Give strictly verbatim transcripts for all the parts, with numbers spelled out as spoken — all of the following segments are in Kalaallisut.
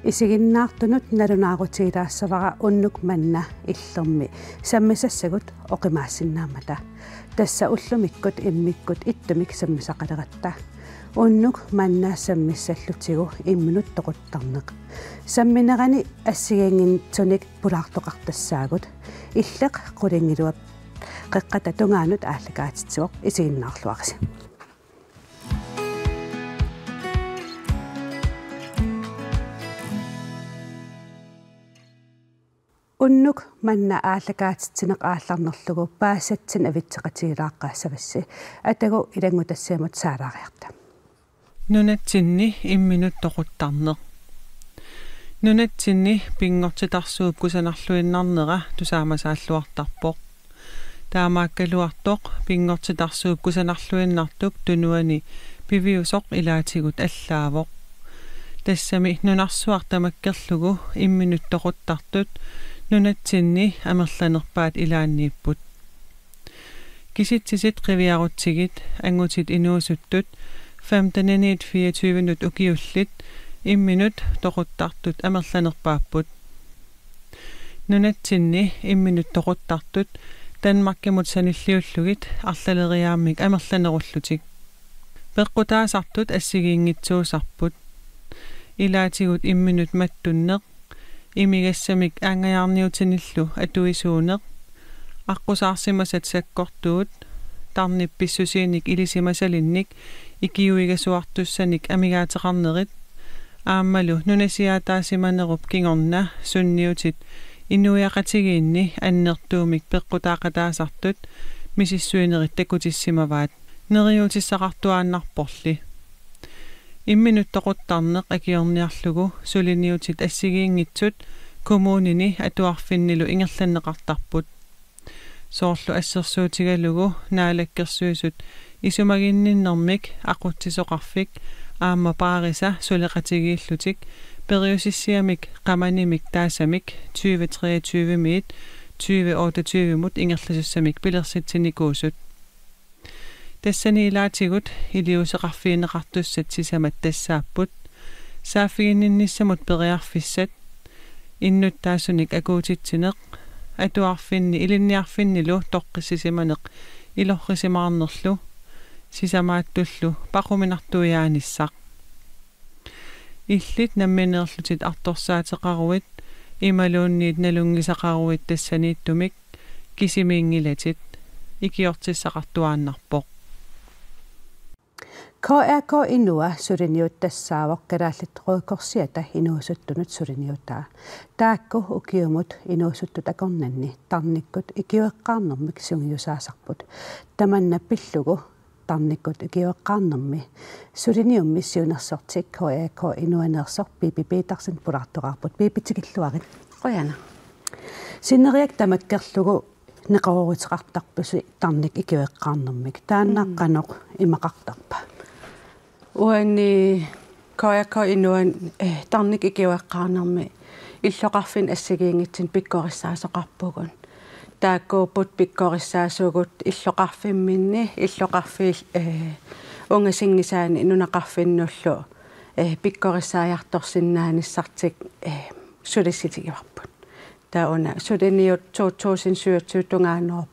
Isiginnaartunut nalunaarutigilaassavara unnuk manna illermi sammisassagut oqimaassinnaammata. Tassa ullumikkut immikkut ittumik sammisaqaleratta. Unnuk manna sammissallutigu imminut toquttarneq. Samminerani assigiinngitsunik pulaartoqartassaagut. Illeq qulingiluat qeqqata tungaanut aallakaatitsivoq, isiginnaarluarisi. Unnuk manna aallakaatitsineq aallarnerlugu paasisatsinnik avitseqatigilaaqqaassavassi. Atagu ilanngutassiamut saalaariarta. Nunatsinni imminut toquttarneq. Nunatsinni pinngortitarsuup kusanarluinnarnera tusaamasaalluartarpoq. Taamaakkaluartoq pinngortitarsuup kusanarluinnartup tunuani piviusoq ilaatigut allaavoq. Tassami nunarsuaq tamakkerlugu imminut toquttartut nunatsinni amerlanerpaat ilaanniipput. Kisitsisit qiviarutsigit angutit inuusuttut femteniniit fireogtyvenut ukiullit imminut toquttartut amerlanerpaapput. Nunatsinni imminut toquttartut Danmarkimut sanilliullugit arlaleriaammik amerlanerullutik. Peqqutaasartut assigiinngitsuusarput. Ilaatigut imminut mattunneq, imigassamik aanngajaarniutinillu atuisuuneq, aqqusaarsimasat sakkortuut, tarnip pissusiinik ilisimasalinnik ikiuigasuartussanik amigaateqarnerit, aammalu nunasiaataasimanerup kingorna sunniutit inuiaqatigiinni annertuumik peqqutaaqataasartut misissuinerit takutissimavaat, neriuutissaqartuaannarporli. Imminut toquttarneq akiorniarlugu suliniutit assigiinngitsut kommunini atuarfinnilu ingerlanneqartarput. Soorlu assersuutigalugu Naalakkersuisut isumaginninnermik aqutsisoqarfik aamma Paarisa suleqatigiillutik periusissiamik qamanimik taasamik tyve treogtyve-miit tyve otteogtyve-mut ingerlasussamik pilersitsinikuusut. Tassani ilaatigut iliuuseqarfigineqartussat sisamat tassaapput: saaffiginninnissamut periarfissat, innuttaasunik akuutitsineq, atuarfinni ilinniarfinnilu toqqissisimaneq ilorrisimaarnerlu, sisamaattullu paquminartuiaanissaq. Illit nammineerlutit artorsaateqaruit imaluunniit nalunngisaqaruit tassaniittumik kisimiinngilatit, ikiortissaqartuaannarpoq. K R K Inua suliniut tassaavoq Kalaallit Røde Korsiata inuusuttunut suliniutaa. Taakku ukiumut inuusuttut akornanni tarnikkut ikiueqqaarnermik sungiusaasarput. Tamanna pillugu tarnikkut ikiueqqaarnermi suliniummi siunnersortik K R K Inuaneersoq Pipi Petersen pulaartoqarpoq. Pipi, tikilluarit. Qujanaq. Sineriak tamakkerlugu neqerooruteqartarpusi tarnikkut ikiueqqaarnermik. Taanna Mm. qanoq imaqartarpa? Uani K R K Inuan, eh, tarnikkut ikiueqqaarnermi illoqarfinni assigiinngitsunik pikkorissaasoqarpugut. Taakkuupput pikkorissaasugut illoqarfimminni, illoqarfiit, eh, ungasinngisaanni nunaqarfinnullu, eh, pikkorissaajartorsinnaanissartik, eh, sulissutigivarput. Taava una suliniut to tusind syvogtyve tungaanut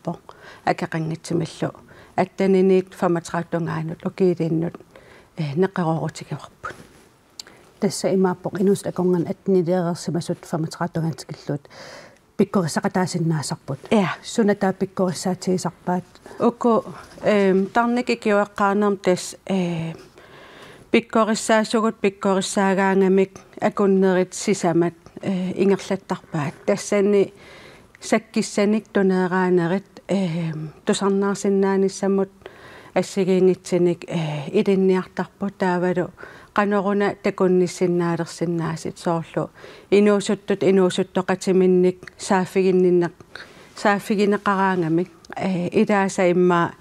akeqanngitsumillu atteniniit femogtredive tungaanut ukiiliinnut, eh, neqeroorutigivarput. Tassa imaappoq inuusuttut akornanni atteniliareersimasut femogtredive tungaanut tikillugu pikkorissaqataasinnaasarput. Ja. Suna taava pikkorissaatigisarpaat? Uku, ehm, tarnikkut ikiueqqaarnermi tassa, eh, pikkorissaasugut pikkorissaagaangamik akunnerit sisamat, eh, ingerlattarpaat. Tassani sakkissanik tuneeraanerit, eh, tusarnaarsinnaanissamut assigiinngitsunik, eh, ilinniartarput, taavalu qanoruna takunnissinnaalersinnaasut, soorlu inuusuttut inuusuttoqatiminnik saaffiginninneq-, saaffigineqaraangamik, eh, ilaasa immaqa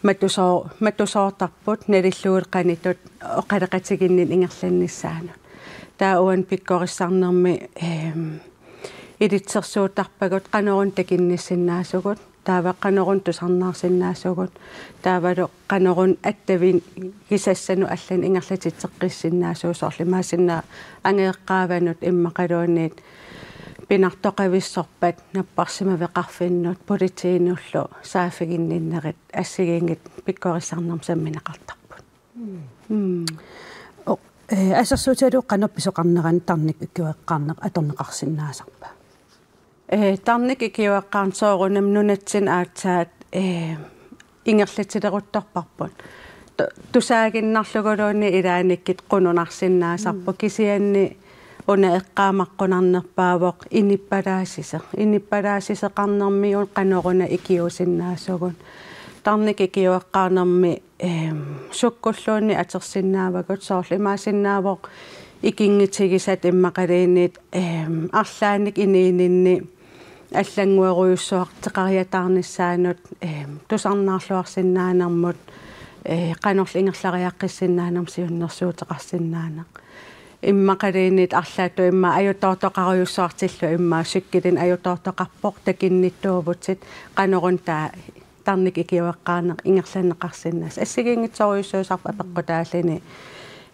matusoo-, matusoortarput nalillugit qanoq ittut oqaloqatiginninneq ingerlannissaanut. Taava uani pikkorissarnermi, ehm, ilitsersuuttarpagut qanoruna takunnissinnaasugut. Taava qanoruna tusarnaarsinnaasugut, taavalu qanoruna attavigisassanut allanik ingerlatitseqqissinnaasugut, soorlu imaassinnaavoq angajoqqaavanut immaqaluunniit pinartoqavissorpat napparsimaveqarfinnut politiinullu saaffiginninnerit assigiinngitsut pikkorissarnermut sammineqartarput. Mm. O-, eh, assersuutigalugu qanoq pisoqarnerani tarnikkut ikiueqqaarneq atorneqarsinnaasarpa? Eh, tarnikkut ikiueqqaarneq soorunami nunatsinni aatsaat, eh, ingerlatileruttorparput. Tu-, tusaaginnarluguluunniit ilaannikkut qununarsinnaasarput. Mm. Kisianni una eqqaamaqqunarnerpaavoq inuppalaassuseq. Inuppalaassuseqarnermigut qanoruna ikiuusinnaasugut. Tarnikkut ikiueqqaarnermi, ehm, sukkulluunniit atorsinnaavagut, soorlu imaassinnaavoq ikinngutigisat immaqaluunniit, ehm, arlaannik inuuninni allannguerujussuarteqariataarnissaanut, ehm, tusarnaarluarsinnaanermut, eh, qanorlu ingerlariaqqissinnaanermut siunnersuuteqarsinnaaneq. Immaqaluunniit arlaatigut immaqa ajutoortoqarujussuartillugu immaqa cykelimik ajutoortoqarpoq takunnittuuvutit, qanoruna taava tarnikkut ikiueqqaarneq ingerlanneqarsinnaasut. Assigiinngitsorujussuusarput apeqqutaalluni,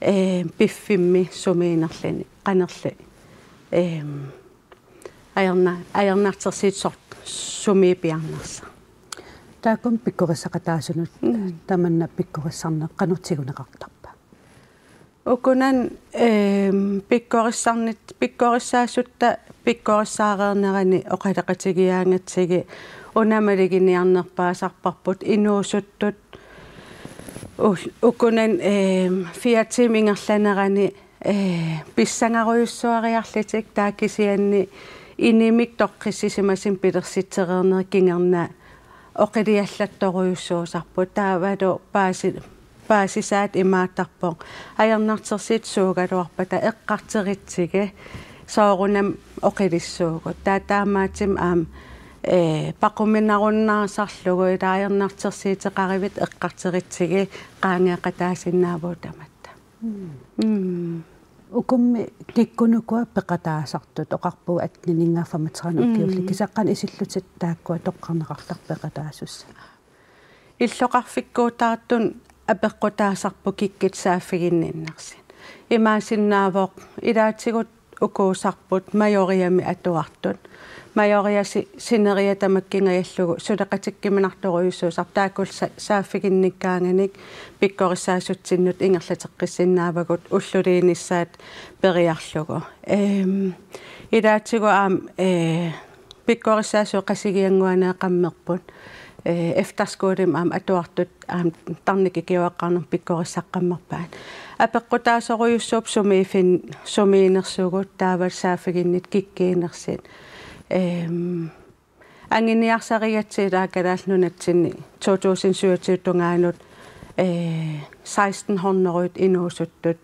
eh, piffimmi sumiinnerluni, qanorlu, eh, ajorna-, ajornartorsiut soorlu sumiit piaarnersoq. Taakkumi pikkorissaqataasunut. Mm. Tamanna pikkorissarneq qanoq tiguneqartarpa? Ukunani, ehm, pikkorissarnit-, pikkorissaasutta pikkorissaareernerani oqaloqatigigaangatsigit una maluginiarnerpaasarparput inuusuttut u-, ukunani, ehm, fire tiimit ingerlanerani, eh, pissangarujussuariarlutik, taava kisianni inimik toqqissisimasumik pilersitsereernerit kingorna oqiliallattorujussuusarput, taavalu paasi-, paasisaat imaattarpoq: ajornartorsiut suugaluarpata eqqartorutsigit, soorunami oqilissuugut. Taava taamaattumik aamma, eh, paquminarunnaartarlugu, ilaa ajornartorsiuteqaruit eqqartorutsigit qaangeeqataasinnaavugut tamatta. Mm. Mm. Ukummi kikkuunuku peqataasartut, oqarpugut attenit-inngaanniit femogtredive-nut ukiullit. Mm. Kisianni qanoq isillutit taakkua toqqarneqartarpa peqataasussat? Illoqarfikkuutaartut apeqqutaasarput kikkut saaffiginninnersut. Imaassinnaavoq ilaatigut ukuusarput Majoriami atuartut. Majoria si-, sineriak tamakkingajallugu suleqatikkuminartorujussuusarput, taakku sa-, saaffiginnikkaanganik pikkorissaasutsinnut ingerlateqqissinnaavagut ulluliinissaat periarlugu. Ehm, ilaatigut aamma, eh, pikkorissaasugut Qasigiannguaneeqqammerput. Eh, efterskolemi aamma atuartut aamma tarnikkut ikiueqqaarnermut pikkorissaqqammerpaat. Apeqqutaasorujussuupput sumiiffin-, sumiinnersugut taavalu saaffiginnitut kikkuunersut. Ehm, anguniarsarigatsigu ilaa Kalaallit Nunatsinni to tusind syvogtyve tungaanut, eh, seksten hundrede inuusuttut,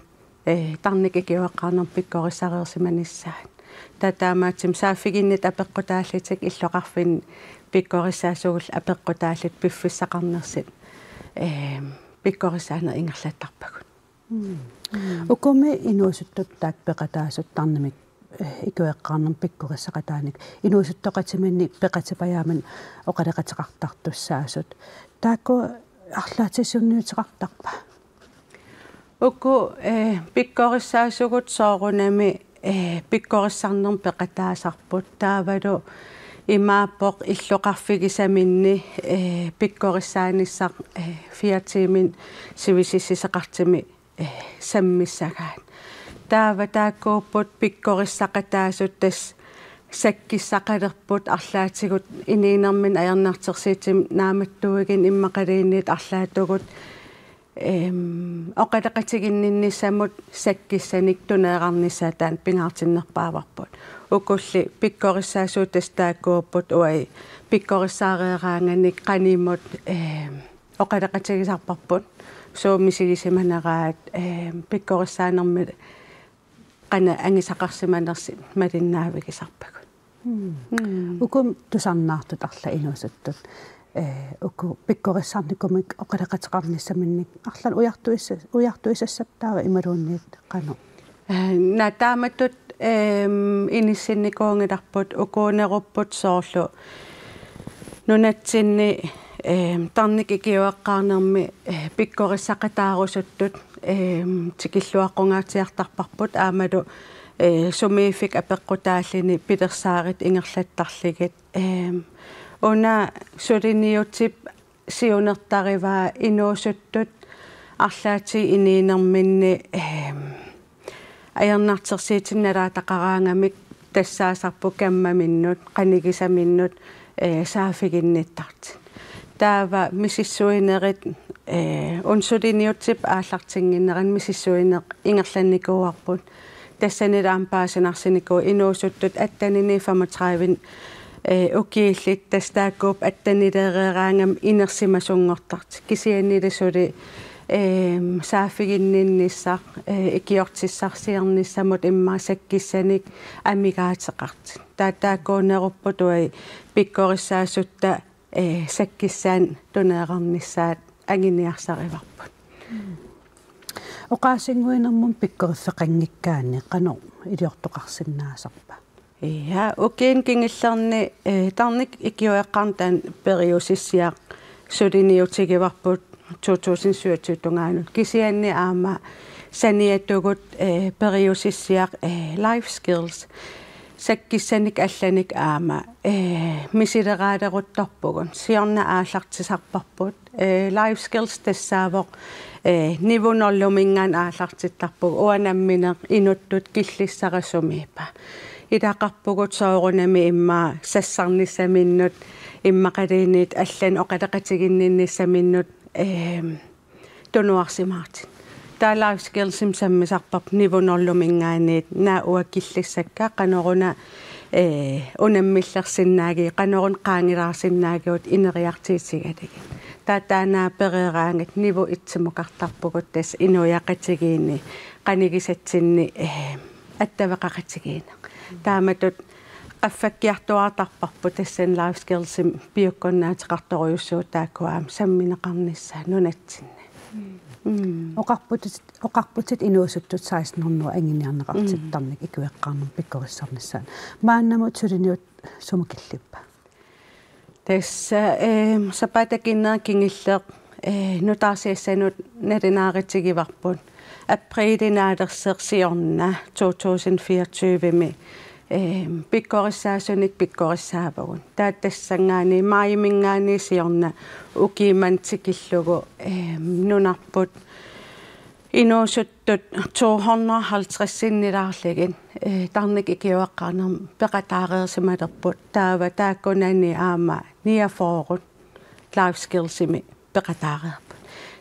eh, tarnikkut ikiueqqaarnermut pikkorissareersimanissaat. Taava taamaattumik saaffiginnitut apeqqutaallutik illoqarfinni pikkorissaasugullu apeqqutaallutik piffissaqarnersut, eh, pikkorissaaneq ingerlattarpagut. Mm. Mm. Ukummi inuusuttut taakku peqataasut tarnimik, eh, ikiueqqaarnermut pikkorissaqataanik inuusuttoqatiminnik peqatipajaamik oqaloqateqartartussaasut. Taakku arlaatigut sunniuteqartarpa? Uku, eh, pikkorissaasugut soorunami, eh, pikkorissarnermut peqataasarput. Taavalu imaappoq illoqarfigisaminni, eh, pikkorissaanissaq, eh, fire tiimit sivisutissisoqartumik, eh, sammissagaat. Taava taakkuupput pikkorissaqataasut tassa sakkissaqalerput arlaatigut inuunerminni ajornartorsiutinut naammattuugineq immaqaluunniit arlaatigut, ehm, oqaloqatiginninnissamut sakkissanik tuneerarnissaat taanna pingaartinnerpaavarput. Ukulli pikkorissaasugut tassa taakkuupput uagut pikkorissaareeraanganik qanimut, ehm, oqaloqatigisarparput, suut misigisimaneraat, ehm, pikkorissaanermi qanoq angusaqarsimanersut malinnaavigisarpagut. Mm. Mm. Uku tusarnaartut arlaat inuusuttut, eh, uku pikkorissarnikumik oqaloqateqarnissaminnik arlaannik ujartuissa-, ujartuisassapput taava imaluunniit qanoq? Eh, naa taamatut, ehm, inissinnikuunngilarput, ukuunerupput soorlu Nunatsinni, eem, tarnikkut ikiueqqaarnermi, ee, pikkorissaqataarusuttut, eem, tikilluaqqungaatsiartarparput aammalu, ee, sumiiffik apeqqutaalluni pilersaarutit ingerlattarlugit. Eem, una suliniutip siunertarivaa inuusuttut arlaatigut inuunerminni, eem, ajornartorsiutinik nalaataqaraangamik tassaasarput kammaminnut, qanigisaminnut, ee, saaffiginnittartut. Taava misissuinerit, ee, una suliniutip aallartinnginnerani misissuineq ingerlannikuuarput. Tassanilu aamma paasinarsinikuuvoq inuusuttut attenini femogtredive, ee, ukiullit, tassa taakkuupput attenileereeraangamik inersimasunngortartut. Kisiannili suli, eem, saaffiginninnissaq, ee, ikiortissarsiornissamut immaqa sakkissanik amigaateqartut. Taava taakkuunerupput uagut pikkorissaasutta, ee, sakkissanik tuneerarnissaat anguniarsarivarput. Oqaasinnguinermut pikkoriffeqanngikkaanni qanoq iliortoqarsinnaasarpa? Ja, ukiuni kingullerni, ee, tarnikkut ikiueqqaarneq taanna periusissiaq suliniutigivarput to tusind syvogtyve tungaanut. Kisianni aamma saniatigut, ee, periusissiaq, ee, life skills. Sakkissanik allanik aamma, ee, misileraalerutorpugut. Siorna aallartisarparput. Ee, life skills tassaavoq, ee, niveau nul-iminngaanniit aallartittarpugut. Uanga nammineq inuttut killissara sumiippa. Ilaqarpugut soorunami immaqa sassarnissaminnut, immaqaluunniit allanik oqaloqatiginninnissaminnut, eem, tunuarsimaartut. Taava life skillsimik sammisarparput niveau nul-iminngaanniit, naak uanga killissakka, qanoruna, ee, unammillersinnaagiga, qanoruna qaangilaarsinnaagigut ineriartuutigalugit. Taava taanna pereeraangat niveau et-imukartarpugut tassa inuiaqatigiinni, qanigisatsinni, ee, attaveqaqatigiinneq. Taamatut qaffakkiartuaartarparput tassani life skillsimik piukkunnaateqartorujussuuvoq taakku aamma sammineqarnissaat nunatsinni. Mm. Oqarputit, oqarputit inuusuttut seksten hundrede anguniarneqartut Mm. tarnikkut ikiueqqaarnermut pikkorissarnissaat. Maannamut suliniut sumut killippa? Tassa, ehm, sapaatip akunnera kingulleq, eh, nutaarsiassanut nalunaarutigivarput. Apriilip naalersoq siorna to tusind fireogtyvemi, ehm, pikkorissaasunik pikkorissaavugut. Taava tassanngaanniit maajiminngaanniit siorna ukiumut tikillugu, ehm, nunarput inuusuttut to hundrede og halvtreds sinnilaarlugit, eh, tarnikkut ikiueqqaarnermut peqataareersimalerput. Taava taakkunani aamma niogfyrre life skillsimik peqataareerput.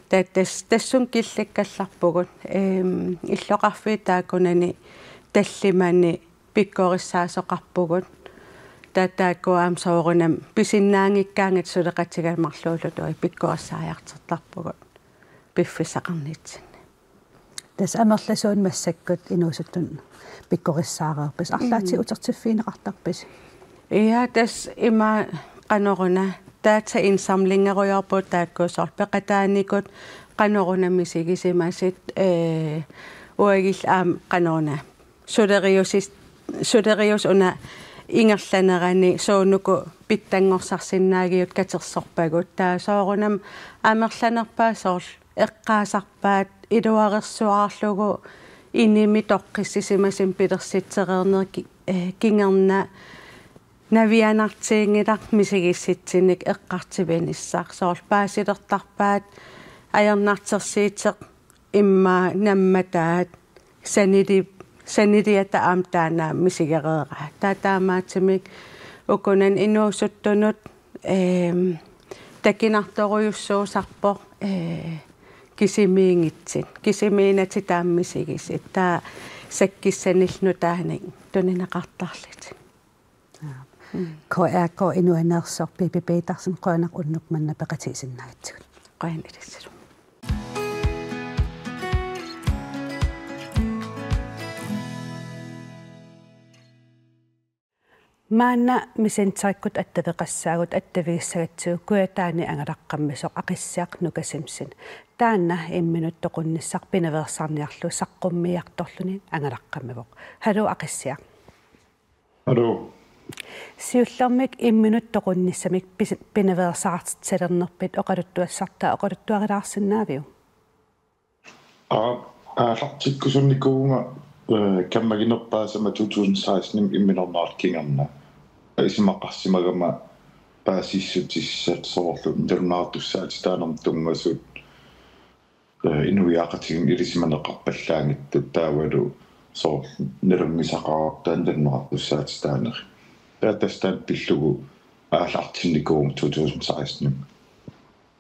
Taava tas-, tassunga killukkallarpugut, ehm, illoqarfiit taakkunani tallimani pikkorissaasoqarpugut. Taava taakku aamma soorunami pisinnaanngikkaangatta suleqatigiit marluulluta uagut pikkorissaajartortarpugut piffissaqarnitsinni. Tassa amerlasuunik massakkut inuusuttut pikkorissaareerpisi. Arlaatigut Mm. utertiffigineqartarpisi? Ja, tassa ima qanoruna dataindsamlingerujoorpugut taakku soorlu peqataanikut qanoruna misigisimasut, eh, uagulli aamma qanoruna suleriusis-, suleriuseq una ingerlanerani suunuku pitsanngorsarsinnaagigut katersorpagut. Taava soorunami amerlanerpaat soorlu eqqaasarpaat iluarersuarlugu inimi toqqissisimasumik pilersitsereerneq ki-, eh, kingorna navianartuunngilaq misigissutsinnik eqqartuinissaq. Soorlu paasilertarpaat ajornartorsiuteq immaqa nammataat sanili-, saniliata aamma taanna misigereeraa. Taava taamaattumik ukunani inuusuttunut, ehm, takunartorujussuusarpoq, eh, kisimiinngitsut. Kisimiinnatik taama misigisut. Taava sakkissanillu nutaanik tunineqartarlutik. Ja. Mm. K R K inuinersoq Pipi Petersen, qujanaq unnuk manna peqatigisinnaagatsigut. Qujanaq ilissilu. Maanna Messengerikkut attaveqassaagut attavigissagatsigu Kujataani angalaqqammisoq Aqissiaq Nuka Simpson. Taanna imminut toqunnissaq pinaveersaarniarlugu saqqummiiartorluni angalaqqammivoq. Haluu Aqissiaq. Hallo. Siullermik imminut toqunnissamik pis-, pinaveersaartitsilernerpit oqaluttuassartaa oqaluttuarilaarsinnaaviuk? Aa, aallartikkusunnikuuvunga, eh, kammaginerpaasama to tusind seksten imminornaallu kingorna. Isumaqarsimagama paasissutissat soorlu nalunaartussaatitaanermut tunngasut, eh, inuiaqatigiinnut ilisimaneqarpallaanngitsut taavalu soorlu nalunngisaqartartut nalunaartussaatitaanerit. Taava tassa taanna pillugu aallartinnikuuvunga to tusind seksten.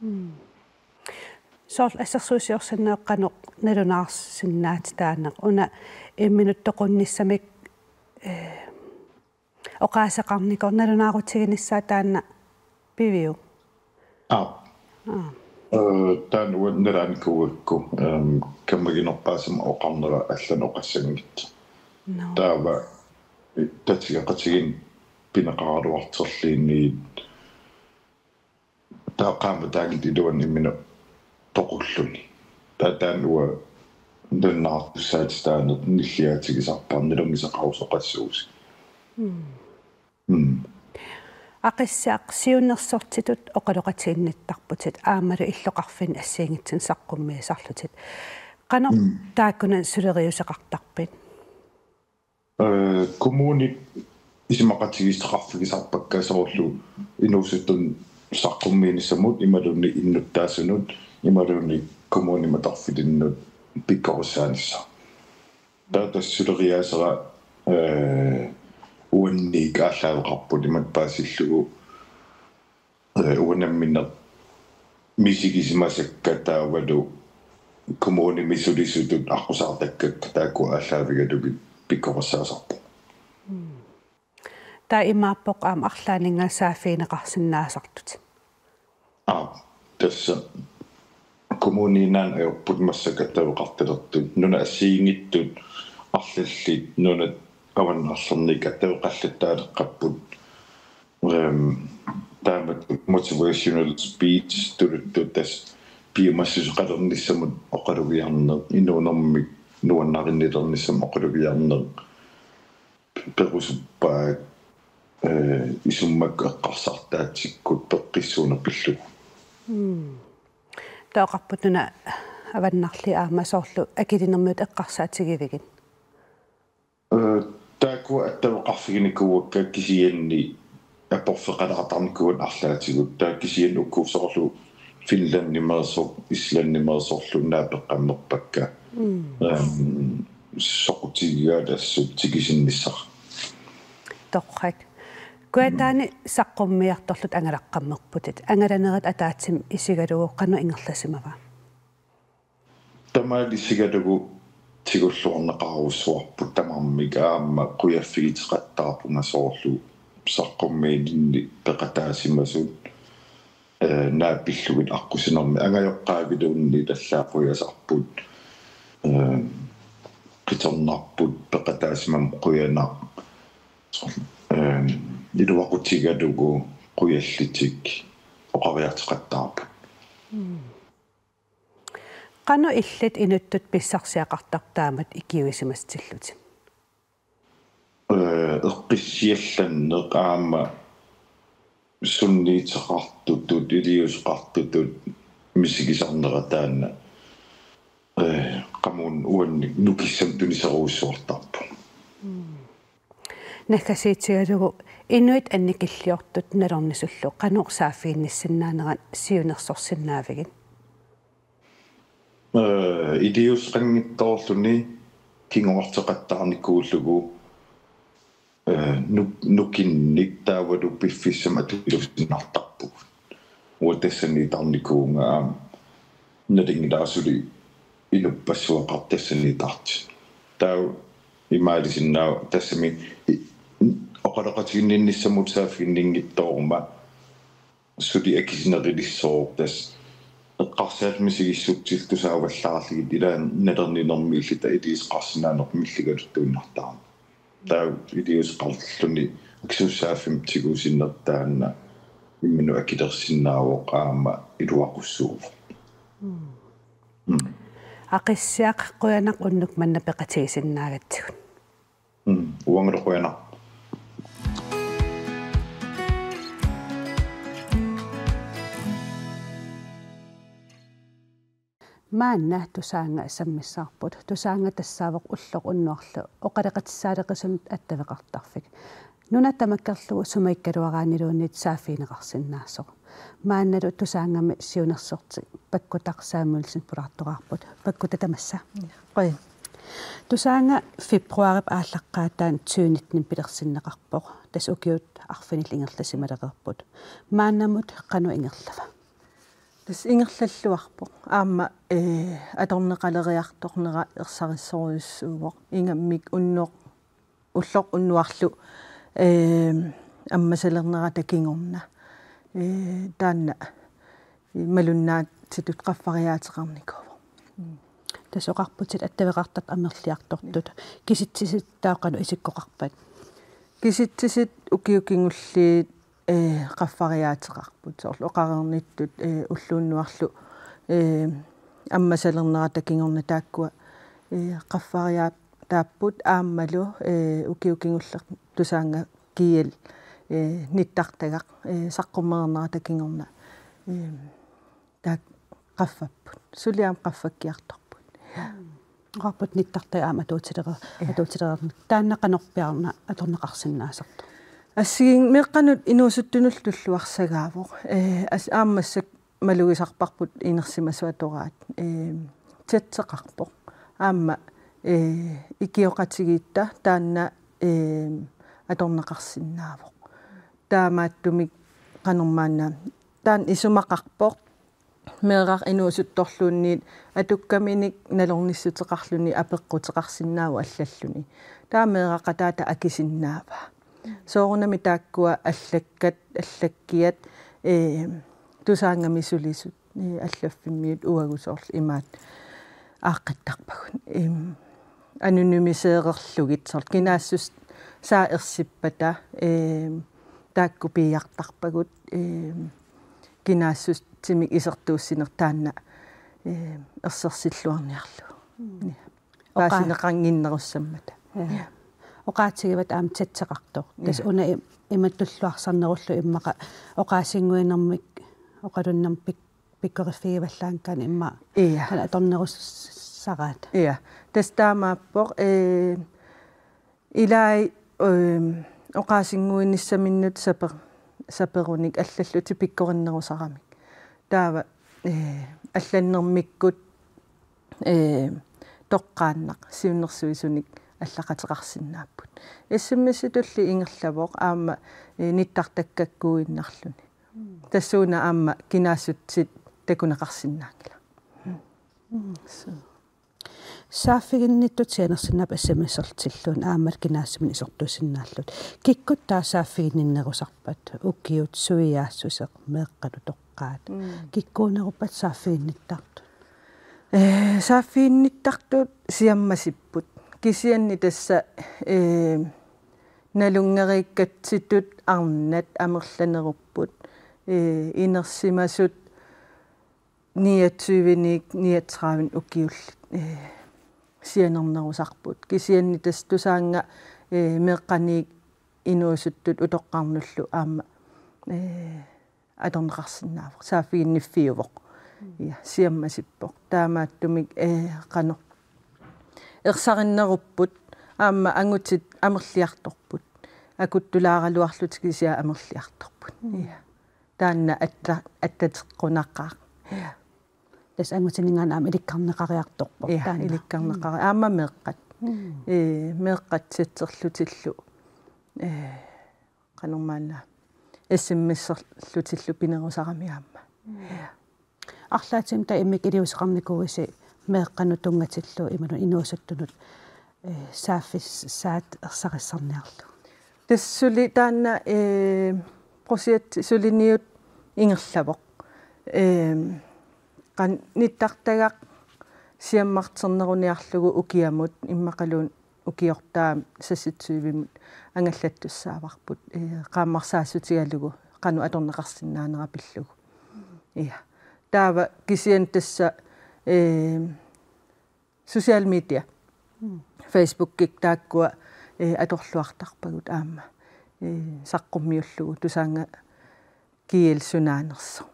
Mm. Soorlu assersuusiorsinnaavoq qanoq nalunaarsinnaatitaaneq. Una imminut toqunnissamik, eh, oqaaseqarnikoq nalunaarutiginissaa taanna piviuk? Aap. Aap. Eh, taanna uanga nalaanikuugakku, ehm, kammaginerpaasama oqarnera allanut oqassanngitsoq. Nå. Taava, eh, tatigeqatigiinni pineqaraluartorluunniit taava qaammat taanna iluani imminut toqulluni. Taava taanna uanga nalunaartussaatitaaneq nilliaatigisarpara nalunngisaqarusoqassuusi. Mm. Mm. Aqissiaq, siunnersortitut oqaloqatiginnittarputit aammalu illoqarfinni assigiinngitsunik saqqummiisarlutit. Qanoq Mm. taakkunani suleriuseqartarpit? Eh, kommunit isumaqatigiissuteqarfigisarpakka soorlu inuusuttunut saqqummiinissamut imaluunniit innuttaasunut imaluunniit kommunimut atorfilinnut pikkorissaanissaq. Taava tassa suleriaasera, eh, uanniit aallaaveqarput imatut paasillugu, eh, uanga nammineq misigisimasakka taavalu kommunimi sulisutut aqqusaartakkakka taakku aallaavigalugit pikkorissaasarpoq. Mm. Taava imaappoq aamma arlaanninngaanniit saaffigineqarsinnaasartutit. Aap, tassa kommuninut ajorput massakkut attaveqartalertut. Nunap assigiinngitsut arlallit nunat avannarlerniit attaveqallattaaleqqapput. Ehm, taamatut motivational speech tuluttut tassa piumassuseqalernissamut oqalugiarneq, inuunermik nuannarinngilernissamut oqalugiarneq, perusuppaat, eh, isummakkut eqqarsartaatsikkut peqqissuuneq pillugu. Mm. Taava oqarput una avannarli aamma soorlu akilinermiut eqqarsaatigivigit? Eh, taakku attaveqarfiginikuuakka kisianni aporfeqalaartarnikuuaat arlaatigut. Taava kisianni uku soorlu Finlandimeersoq, Islandimeersorlu naapeqqammerpakka. Mm. Ehm, soqutigigaat assut tikisinnissaq. Torrak. Kujataani saqqummiiartorlutit angalaqqammerputit. Angalanerit ataatsimut isigalugu qanoq ingerlasimava? Tamaat isigalugu tigulluarneqarujussuarput tamarmik aamma qujaffigiteqattaarpunga soorlu saqqummiininni peqataasimasut, eh, naapillugit aqqusinermi angajoqqaaviluunniit allaat qujasarput, eh, qitornarput peqataasimammat qujanaq, eh, iluaqutigalugu qujallitik oqariartoqattaarput. Mm. Qanoq illit inuttut pissarsiaqartartut taamatut ikiuisimatillutit? Eh, eqqissiallanneq aamma sunniuteqartutut, iliuuseqartutut misigisarnera taanna, eh, qamuuna uannik nukissamik tuniserujussuartarpoq. Mm. Naggasiitigalugu inuit annikilliortut nalornisullu qanoq saaffiginnissinnaanerat siunnersorsinnaavigit? Eh, iliuuseqanngitsoorluni kinguarteqattaarnikuullugu, eh, nuk-, nukinnik taavalu piffissami atuilussinnartarpugut. Uanga tassaniitarnikuuvunga aamma nalunngilara suli inuppassuaqartoq tassaniitartoq. Taava imaalisinnaavoq tassami i-, oqaloqatiginninnissamut saaffiginninngitsooruma suli akisunerulissooq tassa eqqarsaallu misigissutsilluta tusaavallaarlugit ilaanni nalorninermi illuta iliuuseqarsinnaanerput milligaluttuinnartarami. Taava iliuuseqarluni akisussaaffimmi tigusineq taanna imminut akilersinnaavoq aamma iluaqussuuvoq. Mm. Mm. Aqissiaq, qujanaq unnuk manna peqatigisinnaagatsigut. Mm. Uangalu qujanaq. Maanna Tusaannga sammissavarput. Tusaannga tassaavoq ulloq unnuarlu oqaloqatissaaleqisunut attaveqartarfik. Nuna tamakkerlugu sumiikkaluaraanniluunniit saaffigineqarsinnaasoq. Maannalu Tusaanngami siunnersorti Pakkutaq Samuelsen pulaartoraarput. Pakkutaq, tamassa. Qujan. Tusaannga februaarip aallaqqaataani tyve nitten pilersinneqarpoq. Tassa ukiut arfinillit ingerlasimalereerput. Maannamut qanoq ingerlava? Tassa ingerlalluarpoq. Aamma, ee, atorneqaleriartornera ersarissorujussuuvoq. Ingammik unnoq, ulloq unnuarlu, ee, ammasalernerata kingorna. Ee, taanna malunnaatitut qaffariaateqarnikuuvoq. Mm. Tassa oqarputit attaveqartartut amerliartortut. Kisitsisit taava qanoq isikkoqarpat? Kisitsisit ukiut kingulliit, ee, qaffariaateqarput. Soorlu oqareernittut, ee, ulloq unnuarlu, ee, ammasalernerata kingorna taakkua, ee, qaffariaataapput aammalu, ee, ukiut kingulliit Tusaannga kiel, ee, nittartagaq, ee, saqqummereernerata kingorna, ee, taakku qaffapput. Suli aamma qaffakkiartorput. Oqarput nittartagaq aamma atuutilera-, Ja. atuutilererneq. Taanna qanorpiarna atorneqarsinnaasartoq? Assigiimmik meeqqanut inuusuttunullu tulluarsagaavoq. Ee, as-, aamma massakkut malugisarparput inersimasut atoraat. Ee, chatseqarpoq. Aamma, ee, ikioqatigiitta taanna, ee, atorneqarsinnaavoq. Taamaattumik qanormaanna. Taanna isumaqarpoq. Meeraq inuusuttorluunniit atukkaminik nalornissuteqarluni apeqquteqarsinnaavoq allalluni. Taava meeraqataata akisinnaavaa. Soorunami taakkua allakkat, allakkiat, ee, Tusaanngami sulisut, ee, allaffimmiut uagut soorlu imaat aaqqittarpagut. Em, anonymiseererlugit soorlu kinaassusaa ersippata, em, taakku piiartarpagut, em, kinaassutsimi isertuussineq taanna, em, ersersilluarniarlugu. Mm. Ja. Oqa- Paasineqannginnerussammata. Ja. Ja. Oqaatigivat aamma chatseqartoq. Tassa Ja. una im-, imatut tulluarsarnerullugu immaqa oqaasinnguinermik oqalunnermik pik-, pikkoriffigivallaanngikkaanni immaqa Ja. taanna atornerussaraat. Ja. Tassa taamaappoq, ee, ilai, em, oqaasinnguinissaminnut saper-, saperunik allallutik pikkorinnerusaramik. Taava, ee, allannermikkut, ee, toqqaannaq siunnersuisunik allaqateqarsinnaapput. S M S-itulli ingerlavoq aamma, ee, nittartakkakkuinnarluni. Mm. Tassuuna aamma kinaassutsit takuneqarsinnaanngilaq. Mm. Suu. Saaffiginnittut sianersinnaapput S M S-erlutilluunniit aammalu kinaassusiminut isertuussinnaallutik. Kikkut taava saaffiginninnerusarpat, ukiut, suiaassuseq, meeqqat utoqqaat? Mm. Kikkuuneruppat saaffiginnittartut? Ee, saaffiginnittartut siammasipput. Kisianni tassa, ee, nalunngereerikkatsitut arnat amerlanerupput. Ee, inersimasut niogtyve-niit niogtredive ukiullit, ee, sianernerusarput. Kisianni tassa Tusaannga, ee, meeqqaniit inuusuttut utoqqarnullu aamma, ee, atorneqarsinnaavoq. Saaffiginniffiuvoq. Mm. Ja, siammasippoq. Taamaattumik, ee, qanoq ersarinnerupput, aamma angutit amerliartorput. Akuttulaaraluarlutik kisianni amerliartorput. Mm. Ja. Taanna atta-, attateqqunaqaaq. Ja. Tassa angutininngaanniit aamma ilikkarneqariartorpoq. Ja, taanna. Ilikkarneqari-, aamma meeqqat. Mm. Ee, meeqqat chatserlutillu. Ee, qanormaanna. S M S-erlutillu pinerusarami aamma. Mm. Ja. Arlaatigut taava immikkut iliuuseqarnikuuisi meeqqanut tunngatillugu imaluunniit inuusuttunut, ee, saaffissaat ersarissarniarlugu? Tassa suli taanna, ee, projekti suliniut ingerlavoq. Ee, qan-, nittartagaq siammarterneruniarlugu ukiamut immaqaluunniit ukiortaami seksogtyvemut angallattussaavarput, ee, qaammarsaassutigalugu qanoq atorneqarsinnaanera pillugu. Ja. Taava kisianni tassa, ee, social media. Mm. Facebookikkut taakkua, ee, atorluartarpagut aamma. Ee, saqqummiullugu Tusaannga kiel sunaanersoq.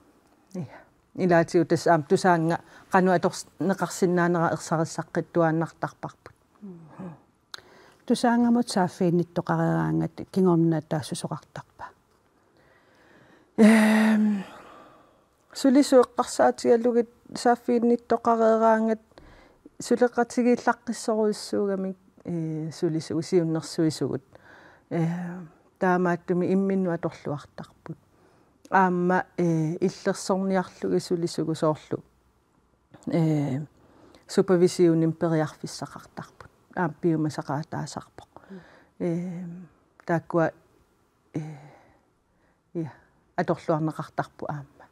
Ja. Ilaatigut tassa aamma Tusaannga qanoq atorneqarsinnaanera ersarissaqqittuaannartarparput. Tusaanngamut saaffiginnittoqareeraangat kingorna taassusoqartarpa? Ehm, sulisut eqqarsaatigalugit saaffiginnittoqareeraangat suleqatigiillaqqissorujussuugamik, eh, sulisugut siunnersuisugut. Eh, taamaattumik imminnut atorluartarput. Aamma, eh, illersorniarlugit sulisugut soorlu, eh, supervisionimik periarfissaqartarput. Aamma piumasaqaataasarpoq. Eh, taakkua, eh, ja, atorluarneqartarput aamma.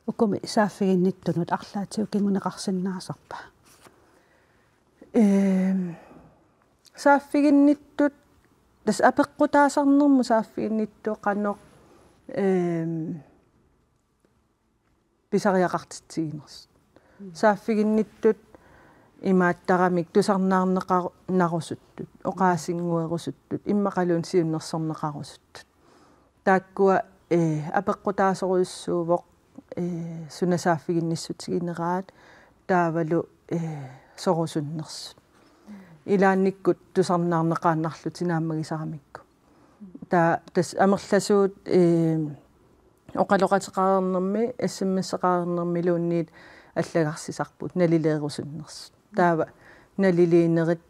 Ukumi saaffiginnittunut arlaatigut kinguneqarsinnaasarpa? Ehm, saaffiginnittut, tassa apeqqutaasarnermut saaffiginnittut qanoq, ehm, pisariaqartitsiginersut. Saaffiginnittut imaattaramik tusarnaarneqarusuttut, oqaasinnguerusuttut, immaqaluunniit siunnersorneqarusuttut. Taakkua, eh, apeqqutaasorujussuuvoq, eh, suna saaffiginnissutigineraat taavalu, eh, sorusunnersut. Ilaannikkut tusarnaarneqaannarlutik naammagisaramikku. Taava tassa amerlasuut, eh, oqaloqateqareernermi, S M S-eqareernermiluunniit allagarsisarput nalileerusunnersut. Taava naliliinerit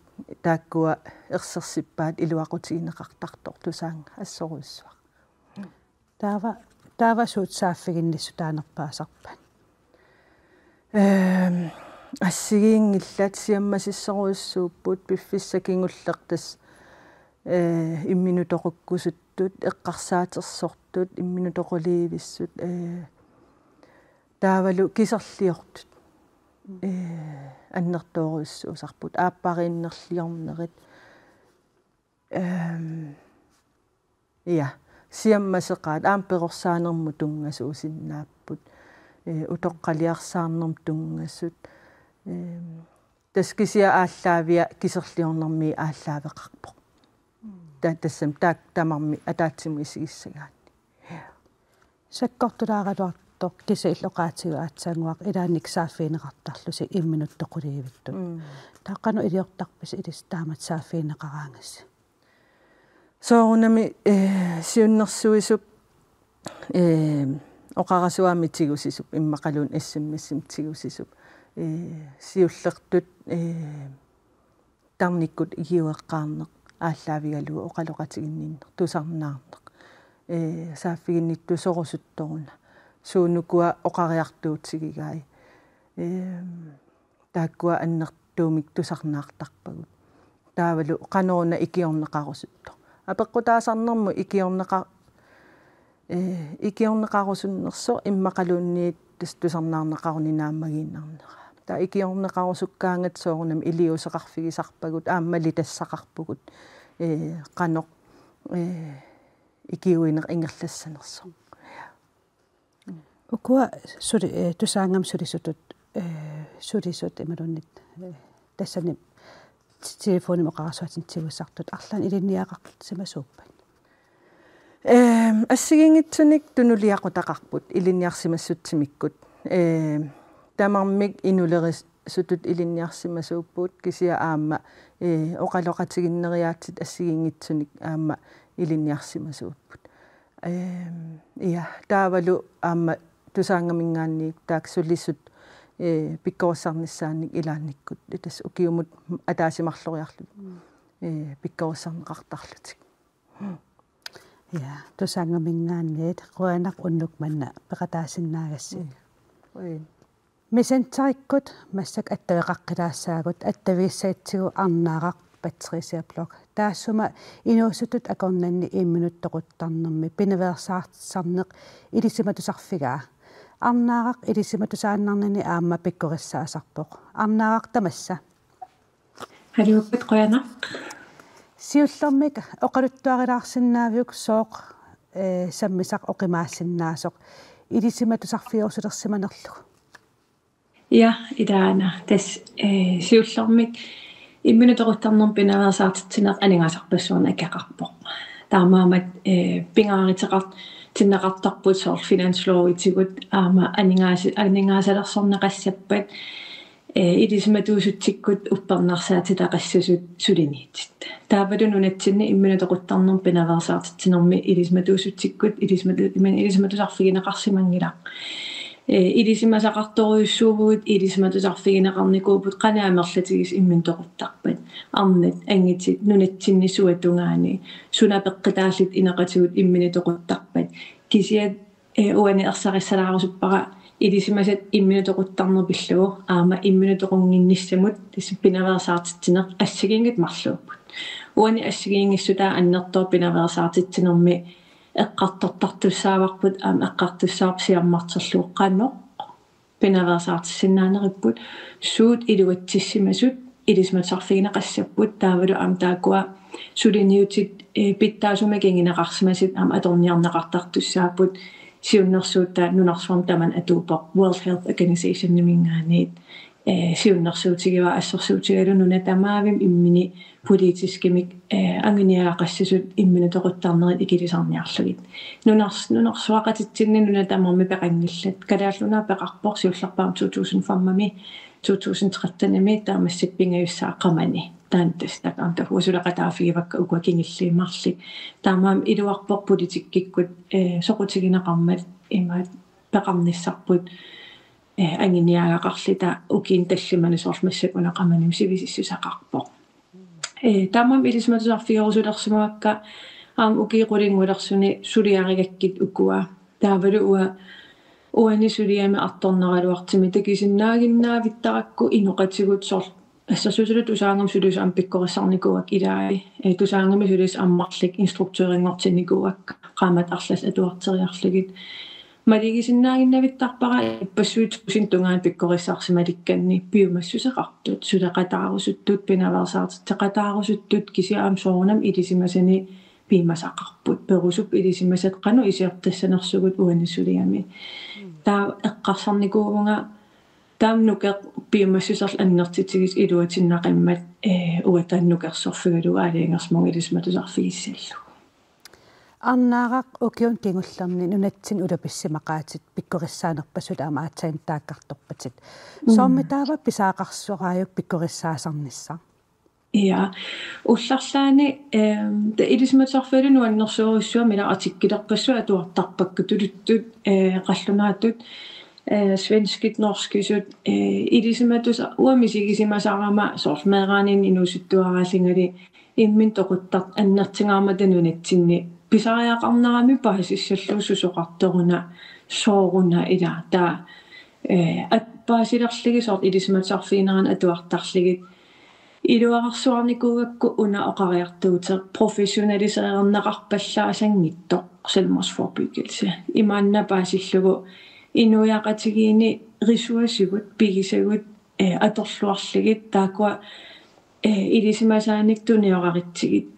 taakkua ersersippaat iluaqutigineqartartoq Tusaannga assorujussuaq. Taava, taava suut saaffiginnissutaanerpaasarpat? Ehm, assigiinngillat siammasissorujussuupput piffissaq kingulleq tassa, eh, imminut toqukkusuttut, eqqarsaatersortut, imminut toquliivissut, eh, taavalu kiserliortut. Eh, annertoorujussuusarput, aappariinnerliornerit. Ehm, ja, siammaseqaat aamma perorsaanermut tunngasuusinnaapput. Eh, utoqqaliarsaarnermut tunngasut. Ehm, tassa kisianni aallaaviat kiserliornermi aallaaveqarpoq. Ta-, tassami taakku tamarmik ataatsimut isigissagaanni. Sakkortulaaraluartoq kisianni illit oqaatigut aatsaannguaq ilaannikkut saaffigineqartarlusi imminut toquliivittut. Mm. Taava qanoq iliortarpisi ilissi taamatut saaffigineqaraangassi? Soorunami, eh, siunnersuisup, eh, oqarasuaami tigusisup, immaqaluunniit S M S-imik tigusisup, eh, siullertut, eh, tarnikkut ikiueqqaarneq aallaavigalugu oqaloqatiginninneq, tusarnaarneq. Eh, saaffiginnittut sorusuttoruna. Suut ukua oqariartuutigigai. Eh, taakkua annertuumik tusarnaartarpagut. Taavalu qanoruna ikiorneqarusuttoq. Apeqqutaasarnermut ikiorneqa-, eh, ikiorneqarusunnersoq immaqaluunniit tassa tusarnaarneqaruni naammagiinnarnera. Taava ikiorneqarusukkaangat soorunami iliuuseqarfigisarpagut, aamma malitassaqarpugut, eh, qanoq, eh, ikiuineq ingerlassanersoq. Ukua suli-, eh, Tusaanngami sulisutut, eh, sulisut imaluunniit, eh, tassani t-, telefonimi oqarasuaatinik tigusisartut arlaannik ilinniagaqarsimasuuppat? Ehm, assigiinngitsunik tunuliaqutaqarput ilinniarsimassutsimikkut. Ehm, tamarmik inulerisutut ilinniarsimasuupput kisianni aamma, eh, oqaloqatiginneriaatsit assigiinngitsunik aamma ilinniarsimasuupput. Ehm, ja, taavalu aamma Tusaanngaminngaanniit taakku sulisut, eh, pikkorissarnissaannik ilaannikkut. Tassa ukiumut ataaseq marloriarlutik. Mm. Eh, pikkorissarneqartarlutik. Ja, Tusaanngaminngaanniit qujanaq unnuk manna peqataasinnaagassi. Mm. Qujan. Messengerikkut massakkut attaveqaqqilaassaagut, attavigissagitsigu Arnaaraq Patricia Bloch. Taassuma inuusuttut akornanni imminut toquttarnermi pinaveersaartitsisarneq ilisimatusarfigaa. Arnaaraq ilisimatusaannarnini aamma pikkorissaasarpoq. Arnaaraq tamassa. Haluu, qujanaq. Siullermik oqaluttuarilaarsinnaaviuk sooq, eh, sammisaq oqimaassinnaasoq ilisimatusarfigoorusulersimanerlugu? Ja, ilaana. Tassa, eh, siullermik imminut toquttarnermi pinaveersaartitsineq aningaasarpassuarnik akeqarpoq. Taamaammat, eh, pingaaruteqar-, Iliuutsinneqartarput soorlu finanslovitigut aamma aningaasa-, aningaasalersorneqassappat, ee, ilisimatuusutsikkut uppernarsaatitaqassasut suliniutit. Taavalu nunatsinni imminut toquttarnermut pinaveersaartitsinermi ilisimatuusutsikkut ilisimatu-, imminut ilisimatusarfigineqarsimanngilaq. Ee, ilisimasaqartorujussuuvugut, ilisimatusarfigineqarnikuuvugut qanoq amerlatigisut imminut toquttarpat. Arnat, angutit, nunatsinni suatungaani, suna peqqutaallutik inoqatigut imminut toquttarpat. Kisianni, ee, uani ersarissalaarusuppara ilisimasat imminut toquttarneq pillugu, aamma imminut toqunnginnissamut tassa pinaveersaartitsineq assigiinngitsut marluupput. Uani assigiinngissutaa annertooq pinaveersaartitsinermi eqqartortartussaavarput, aamma eqqartussavarput siammarterlugu qanoq pinaveersaartissinnaaneripput, suut iluatsissimasut ilisimatusarfigineqassapput, taavalu aamma taakkua suliniutit, ee, pitsaasumik kinguneqarsimasut aamma atorniarneqartartussaapput, siunnersuut taava nunarsuarmi tamanna atuuppoq World Health Organizationiminngaanniit, ee, siunnersuutigaat assersuutigalugu nunat tamaavimmik imminut politiskimik, ee, anguniagaqassasut imminut toquttarnerit ikilisarniarlugit. Nunars-, nunarsuaqatitsinni nunat tamarmik peqanngillat. Kalaallit Nunaat peqarpoq siullerpaamik to tusind femimi, to tusind trettenimi taava massakkut pingajussaa qamani. Taanna tassa taakku aamma taakku suleqataaffigivakka ukua kingulliit marluk. Taamaammat iluarpoq politikkikkut, ee, soqutigineqarmat imaat peqarnissarput, ee, anguniagaqarluta ukiuni tallimani soorlu massakkut una qamanimi sivisissuseqarpoq. Ee, taamaammat ilisimatusarfigerusulersimavakka aamma ukiut qulingulersuni suliarigakkit ukua. Taavalu uanga uani suliami artornaraluartumik takusinnaaginnaavittarakku inoqatigut soorlu assersuutigalugu Tusaannguamik sulisut aamma pikkorissarnikuuakka ilai. Ee, Tusaannguamik sulisut aamma marluk instruktørinngortinnikuuakka qaammatit arlallit atuarteriarlugit. Malugisinnaaginnavittarpara ippassuit tusind tungaanut pikkorissarsimalikkanni piumassuseqartut, suleqataarusuttut, pinaveersaartitseqataarusuttut, kisianni aamma soorunami ilisimasani piumasaqarput. Perusupput ilisimasat qanoq isertassanersugut uani suliami. Taava eqqarsarnikuuvunga taama nukeq piumassuserlu annertutigisoq iluatinnaqimmat, ee, uanga taanna nukersorfigalugu aalajangersimavunga ilisimatusarfigissallugu. Arnaaraq, ukiuni kingullerni nunatsinni ulapissimaqaatit pikkorissaanerpassuit aamma aatsaat taakkartorpatit. Mm. Soormi taava pisariaqarsoraajuk pikkorissaasarnissaq? Ja, ullarlaani, ehm, taava ilisimatusarfigalugu nuannersorujussuarmik ila artikkelerpassuit atuartarpakka tuluttut, eh, qallunaatut, eh, svenskit, norskisut, eh, ilisimatusarfik uanga misigisimasarama soorlu meeraaninni inuusuttuaraallungali imminut toquttartut annertungaarmata nunatsinni pisariaqarnerami paasissallugu susoqartoruna sooruna ila taava, eh, at-, paasilerlugit soorlu ilisimatusarfiginerani atuartarlugit iluararsuarnikuugakku una oqariartuuteq professionaliseerneqarpallaasanngitsoq selvmordsforebyggelse. Imaanna paasillugu inuiaqatigiinni ressourcigut, pigisagut, eh, atorluarlugit, taakkua, eh, ilisimasaanik tuniorarutsigit.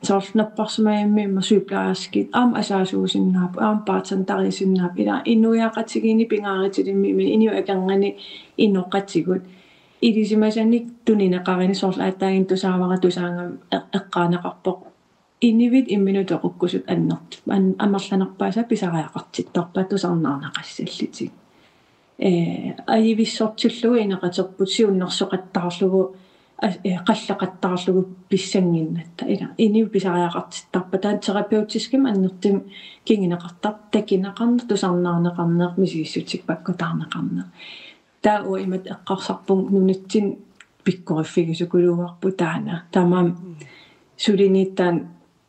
Soorlu napparsimmavimmi aamma sygeplejerskit, aamma asaasuusinnaapput, aamma bartenderiusinnaapput, ila inuiaqatigiinni pingaarutilimmik, inuit akornanni inoqatigut. Ilisimasanik tunineqaruni soorlu aatsaannguaq tusaavara Tusaannguamik eq-, eqqaaneqarpoq. Inuit imminut toqukkusut annert-, an-, amerlanerpaasat pisariaqartittarpaat tusarnaarneqassallutik. Eh, ajuvissortillugu inoqaterput siunnersoqattaarlugu, as-, eh, qalleqattaarlugu pissannginnatta. Ila, inuit pisariaqartittarpaat taanna terapeutiskimik annertuumik kinguneqartarpoq, takuneqarneq, tusarnaarneqarneq, misigissutsit pakkutaarneqarneq. Taava uanga imatut eqqarsarpunga nunatsinni pikkoriffigisukuluuarput taanna. Taamaammat suliniutit taanna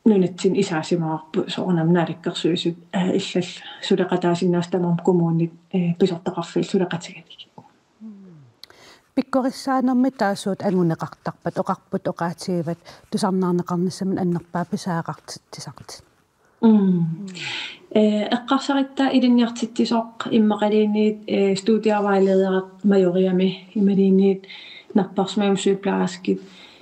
nunatsinni isaasimavarput soorunami Naalakkersuisut, eh, illallu suleqataasinnaasut tamarmik kommunit, eh, pisortaqarfiillu suleqatigalugit. Pikkorissaanermi taava suut anguneqartarpat, oqarputit oqaatigivat tusarnaarneqarnissamut annerpaaq pisariaqartitsisartut. Mm. Eh, eqqarsarutta ilinniartitsisoq immaqaluunniit, eh, studievejleder Majoriami imaluunniit napparsimmavimmi sygeplejerskit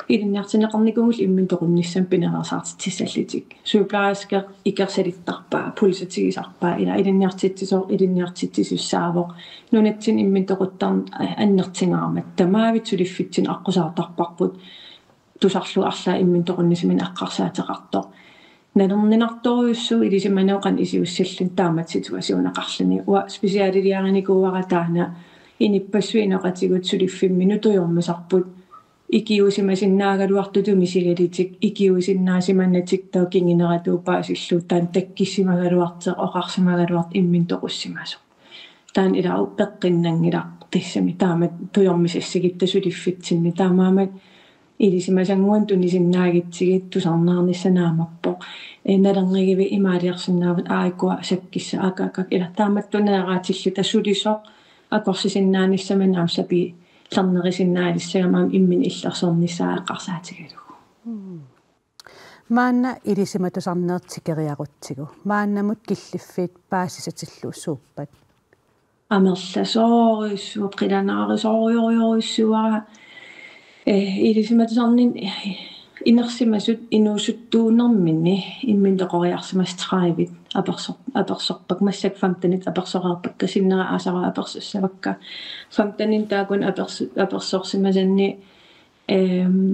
ilinniartinneqarnikuugullu imminut toqunnissamut pinaveersaartitsissallutik. Sygeplejerske ikersalittarpaa, pulsatigisarpaa, ila ilinniartitsisoq ilinniartitsisussaavoq. Nunatsinni imminut toquttarneq, eh, annertungaarmat. Tamavitta suliffitsinni aqqusaartarparput tusarlugu arlaat imminut toqunnissaminut eqqarsaateqartoq. Nalorninartorujussuuvoq ilisimanerup qanoq iliussilluni taamatut situationeqarluni. Uanga specialiliarinikuuara taanna inuppassuit inoqatigut suliffimminut tujormisarput ikiuisimasinnaagaluartutut misigalitik, ikiuisinnaasimanatik taava kinguneratuut paasillugu taanna takkissimagaluartoq, oqarsimagaluartoq imminut toqussimasoq. Taanna ila peqqinnanngilaq tassami taamatut tujormisassagutsigu suliffitsinni, taamaammat ilisimasannguanut tunisinnaagutsigit tusarnaarnissaq naamappoq. Ee, nalornigivik imaaliorsinnaavat, aa, ukua sakkissat, aa, aa, aa, ila taamatut tuneeraatilluta sulisoq akorsisinnaanissamut aamma sapiinnarnissagami aamma imminut illersornissaa eqqarsaatigalugu. Maanna ilisimatusarneq tikeriarutsigu, maannamut killiffiit paasisatillu suuppat? Amerlasoorujussuuvoq, qilanaarisorujorujussuuara. Ee, ilisimatusarneq, ee, inersimasut inuusuttuunerminni imminut toqoriarsimasut tredive apersor-, apersorpakka, massakkut femtenit apersoreerpakka, sinnera aasaq apersussavakka. Femtenit taakkununnga apersu-, apersorsimasanni, ehm,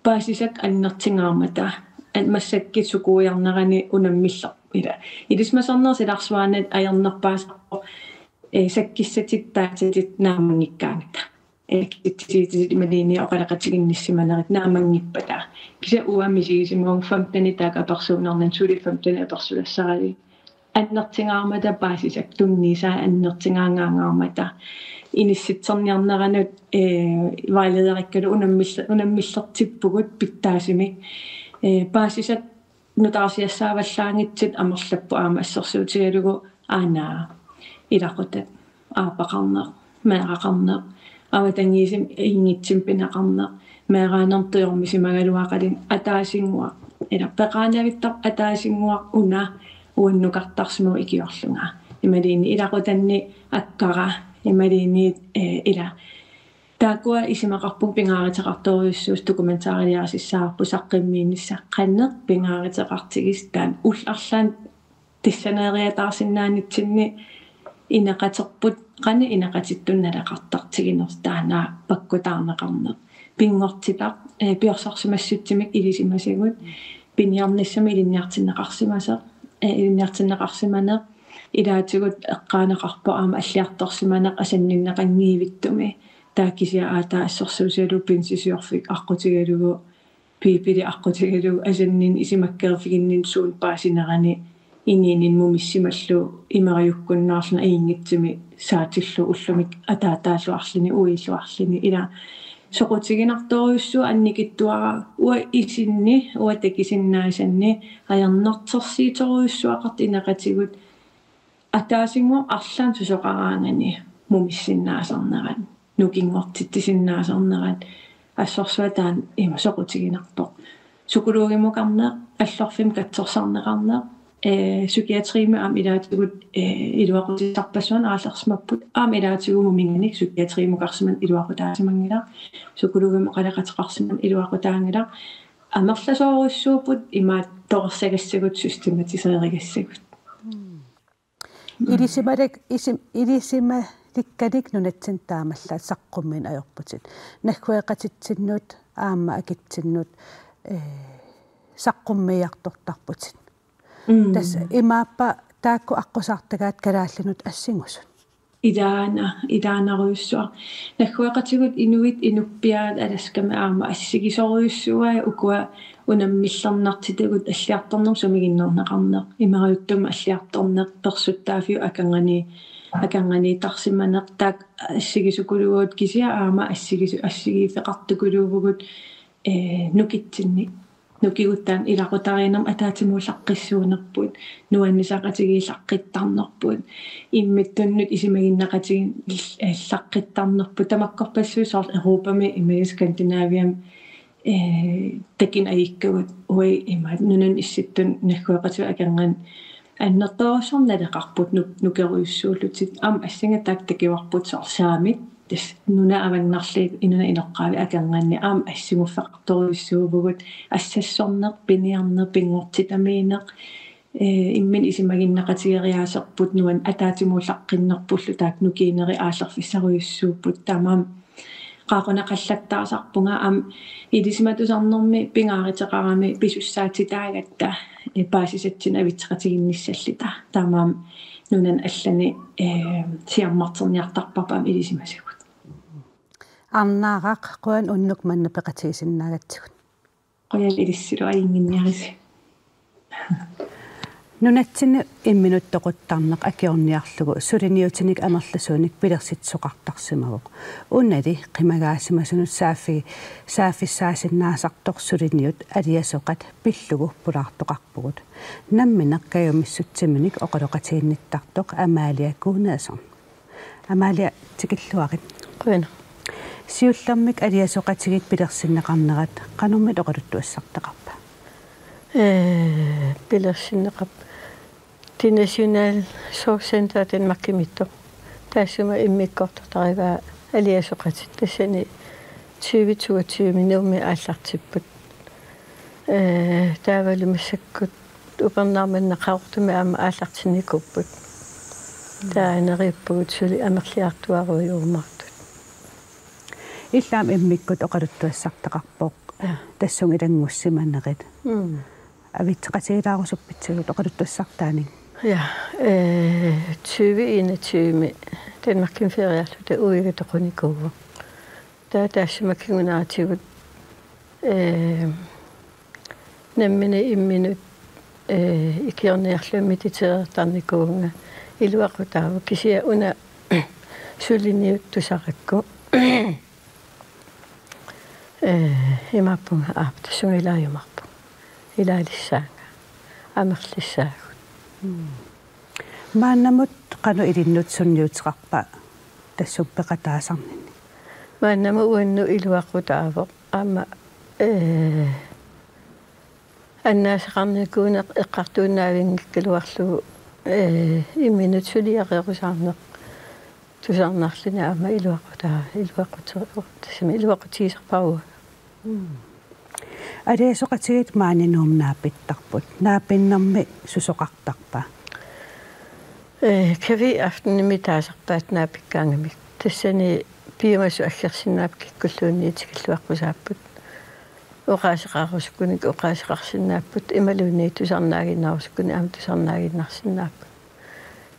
paasisakka annertungaarmata, an-, massakkut sukuiarnerani unammillerput, ila, ilisimasarnerup silarsuaani ajornerpaasarpoq, ee, sakkissatit daatatit naammanngikkaangatta. Ee, kisitsisit imaluunniit oqaloqatiginnissimanerit naammanngippata. Kisianni uanga misigisimavunga femtenit taakku apersuunerminni, suli femtenit apersulassaralugu. Annertungaarmata paasisakka, tunniussai annertungaangaarmata. Inissitserniarneranut, ee, vejlederikkalu unammille-, unammillertippugut pitsaasumik. Ee, paasisakka nutaarsiassaavallaanngitsut amerlapput aamma assersuutigalugu aana ilaqutat aappaqarneq, meeraqarneq, avatangiisinut ajunngitsumik pineqarneq, meeraanermut tujormisimagaluaqalugu ataasinnguaq, ila peqaanavittarpoq ataasinnguaq una uannut nukartarsimavoq ikiorlunga. Imaluunniit ilaqutanni akkara, imaluunniit, ee, ila. Taakkua isumaqarpunga pingaaruteqartorujussuusut, dokumentariliarisassaavoq saqqummiinnissaq qanoq pingaaruteqartigisoq, taanna ullut arlaanni tassaneeriataarsinnaanitsinni inoqaterput qanoq inoqatittut naleqartartiginersoq, taanna pakkutaarneqarneq. Pinngortitaq, ee, piorsarsimassutsimik ilisimasagut, piniarnissamut ilinniartinneqarsimasoq, ee, ilinniartinneqarsimaneq, ilaatigut eqqaaneqarpoq aamma alliartorsimaneq asanninneqanngivittumi. Taava kisianni aatsaat assersuutigalugu pinsisiorfik aqqutigalugu, Biibili aqqutigalugu, asanninneq isumakkeerfiginninneq suut paasinerani inuuninni mumissimallugu, imerajukkunnaarluni ajunngitsumik saatillugu, ullumi ataataalluarluni, uiilluarluni, ila soqutiginartorujussuuvoq annikitsuararsuaq. Uanga isinni, uanga takusinnaasanni ajornartorsiutorujussuaqartoq inoqatigut ataasinnguaq arlaannik susoqaraangami mumissinnaasarnerat, nukinngortitsisinnaasarnerat assorsuaq taanna ima soqutiginarpoq. Psykologimukarneq, allorfimmut katsorsarneqarneq, ee, psykiatriimi aamma ilaatigut, ee, iluaqutissarpassuarnik aallarsimapput, aamma ilaatigut muminngaanniit psykiatrimukarsimaneq iluaqutaasimanngilaq, psykologimut oqaloqateqarsimaneq iluaqutaanngilaq, amerlasoorujussuupput imaattoq torersagassigut systematiseerigassigut. Ilisimalik-, isim-, ilisimalikkanik nunatsinni taamaallaat saqqummiineq ajorputit. Naggueqatitsinnut aamma akitsinnut, ee, saqqummiiartortarputit. Mm. Tassa imaappa taakku aqqusaartagaat kalaallinut assingusut? Ilaana, ilaanarujussuaq. Naggueqatigut inuit inuppiaat Alaskami aamma assigisorujussuuai, ukua unammillernartitagut alliartornermut sumiginninneqarneq, imerajuttumik alliartorneq, persuttaaffiup akornanni-, akornanniittarsimaneq, taakku assigisukuluuagut, kisianni aamma assigisu-, assigiiffeqartukuluuvugut, ee, nukitsinni. Nukigutta ilaqutariinnermi ataatsimuullaqqissuunerput, nuannisaqatigiillaqqittarnerput, immittunnut isumaginnaqatigiillaqqittarnerput, tamakkorpassuit soorlu Europami imaluunniit Skandinaviami, ee, takuneq ajukkagut, uagut imaattoq nunanut issittut naggueqatigut akornanni annertoorujussuarnik naleqarput, nuk-, nukerujussuullutik, aamma assinga taakku takuarput soorlu saamit, tassa nunat avannarliit inunnik inoqqaavi akornanni aamma assinguffeqartorujussuuvugut, assassorneq, piniarneq, pinngortitamiinneq, ee, imminut isumaginnaqatigeriaaserput, nuann-, ataatsimuullaqqinnerpullu taakku nukiinerit aallerfissarujussuupput, taamaammat qaqunaqallattaasarpunga aamma ilisimatusarnermi pingaaruteqarami pisussaatitaagatta, eh, paasisatsinnik avitseqatigiinnissalluta. Taamaammat nunani allani, eh, siammarterniartarparput aamma ilisimasagut. Arnaaraq, qujan unnuk manna peqatigisinnaagatsigut. Qujan ilissilu ajunnginniarisi. Nunatsinni imminut toquttarneq akiorniarlugu suliniutinik amerlasuunik pilersitsisoqartarsimavoq. Unali qimagaasimasunut saaffi-, saaffissaasinnaasartoq suliniut aliasoqat pillugu pulaartoqarpugut. Nammineq kajumissutsiminik oqaloqatiginnittartoq Amalia Kunason. Amalia, tikilluarit. Qujanaq. Siullermik aliasoqatigiit pilersinneqarnerat qanormita oqaluttuassartaqarpa? Ee, pilersinneqarpoq. Det Nationale Sorgcenter Danmarkimiittoq. Taassuma immikkoortortarivaa aliasoqatitta, tassani tyve toogtyve Nuummi aallartipput. Ee, taavalu massakkut upernaarmanna Qaqortumi aamma aallartinnikuupput. Mm. Taava neriuppugut suli amerliartuarujuumaartut. Illit aamma immikkut oqaluttuassartaqarpoq. Ja. Tassunga ilanngussimanerit. Mm. Avitseqatigiilaarusuppisigut oqaluttuassartaanik? Ja, ee, tyve enogtyve Danmarkimi feriarluta uiga toqunikuuvoq. Taava taassuma kingunaatigut, ee, nammineq imminut, ee, ikiorniarlunga mediterertarnikuuvunga iluaqutaavoq, kisianni una suliniut tusarakku. Ee, imaappunga, aap, tassunga ilaajumaarpunga. Ilaalissaanga. Amerlissaagut. Mm. Maannamut qanoq ilinnut sunniuteqarpa tassunga peqataasarnini? Maannamut uannut iluaqutaavoq. Aamma, ee, annaasaqarnikuuneq eqqartuinnaavinngikkaluarlugu, ee, imminut suliarerusaarneq tusarnaarluni aamma iluaqutaa-, iluaqute-, tassami iluaqutigisarpara uanga. Mm. Aliasoqatigiit maani Nuummi naapittarput. Naapinnermi susoqartarpa? Ee, café aftenimi taasarpaat naapikkaangamik. Tassani piumasut aggersinnaapput, kikkulluunniit tikilluaqqusaapput. Oqaaseqarusukkunik oqaaseqarsinnaapput, imaluunniit tusarnaaginnarusukkunik aamma tusarnaaginnarsinnaapput.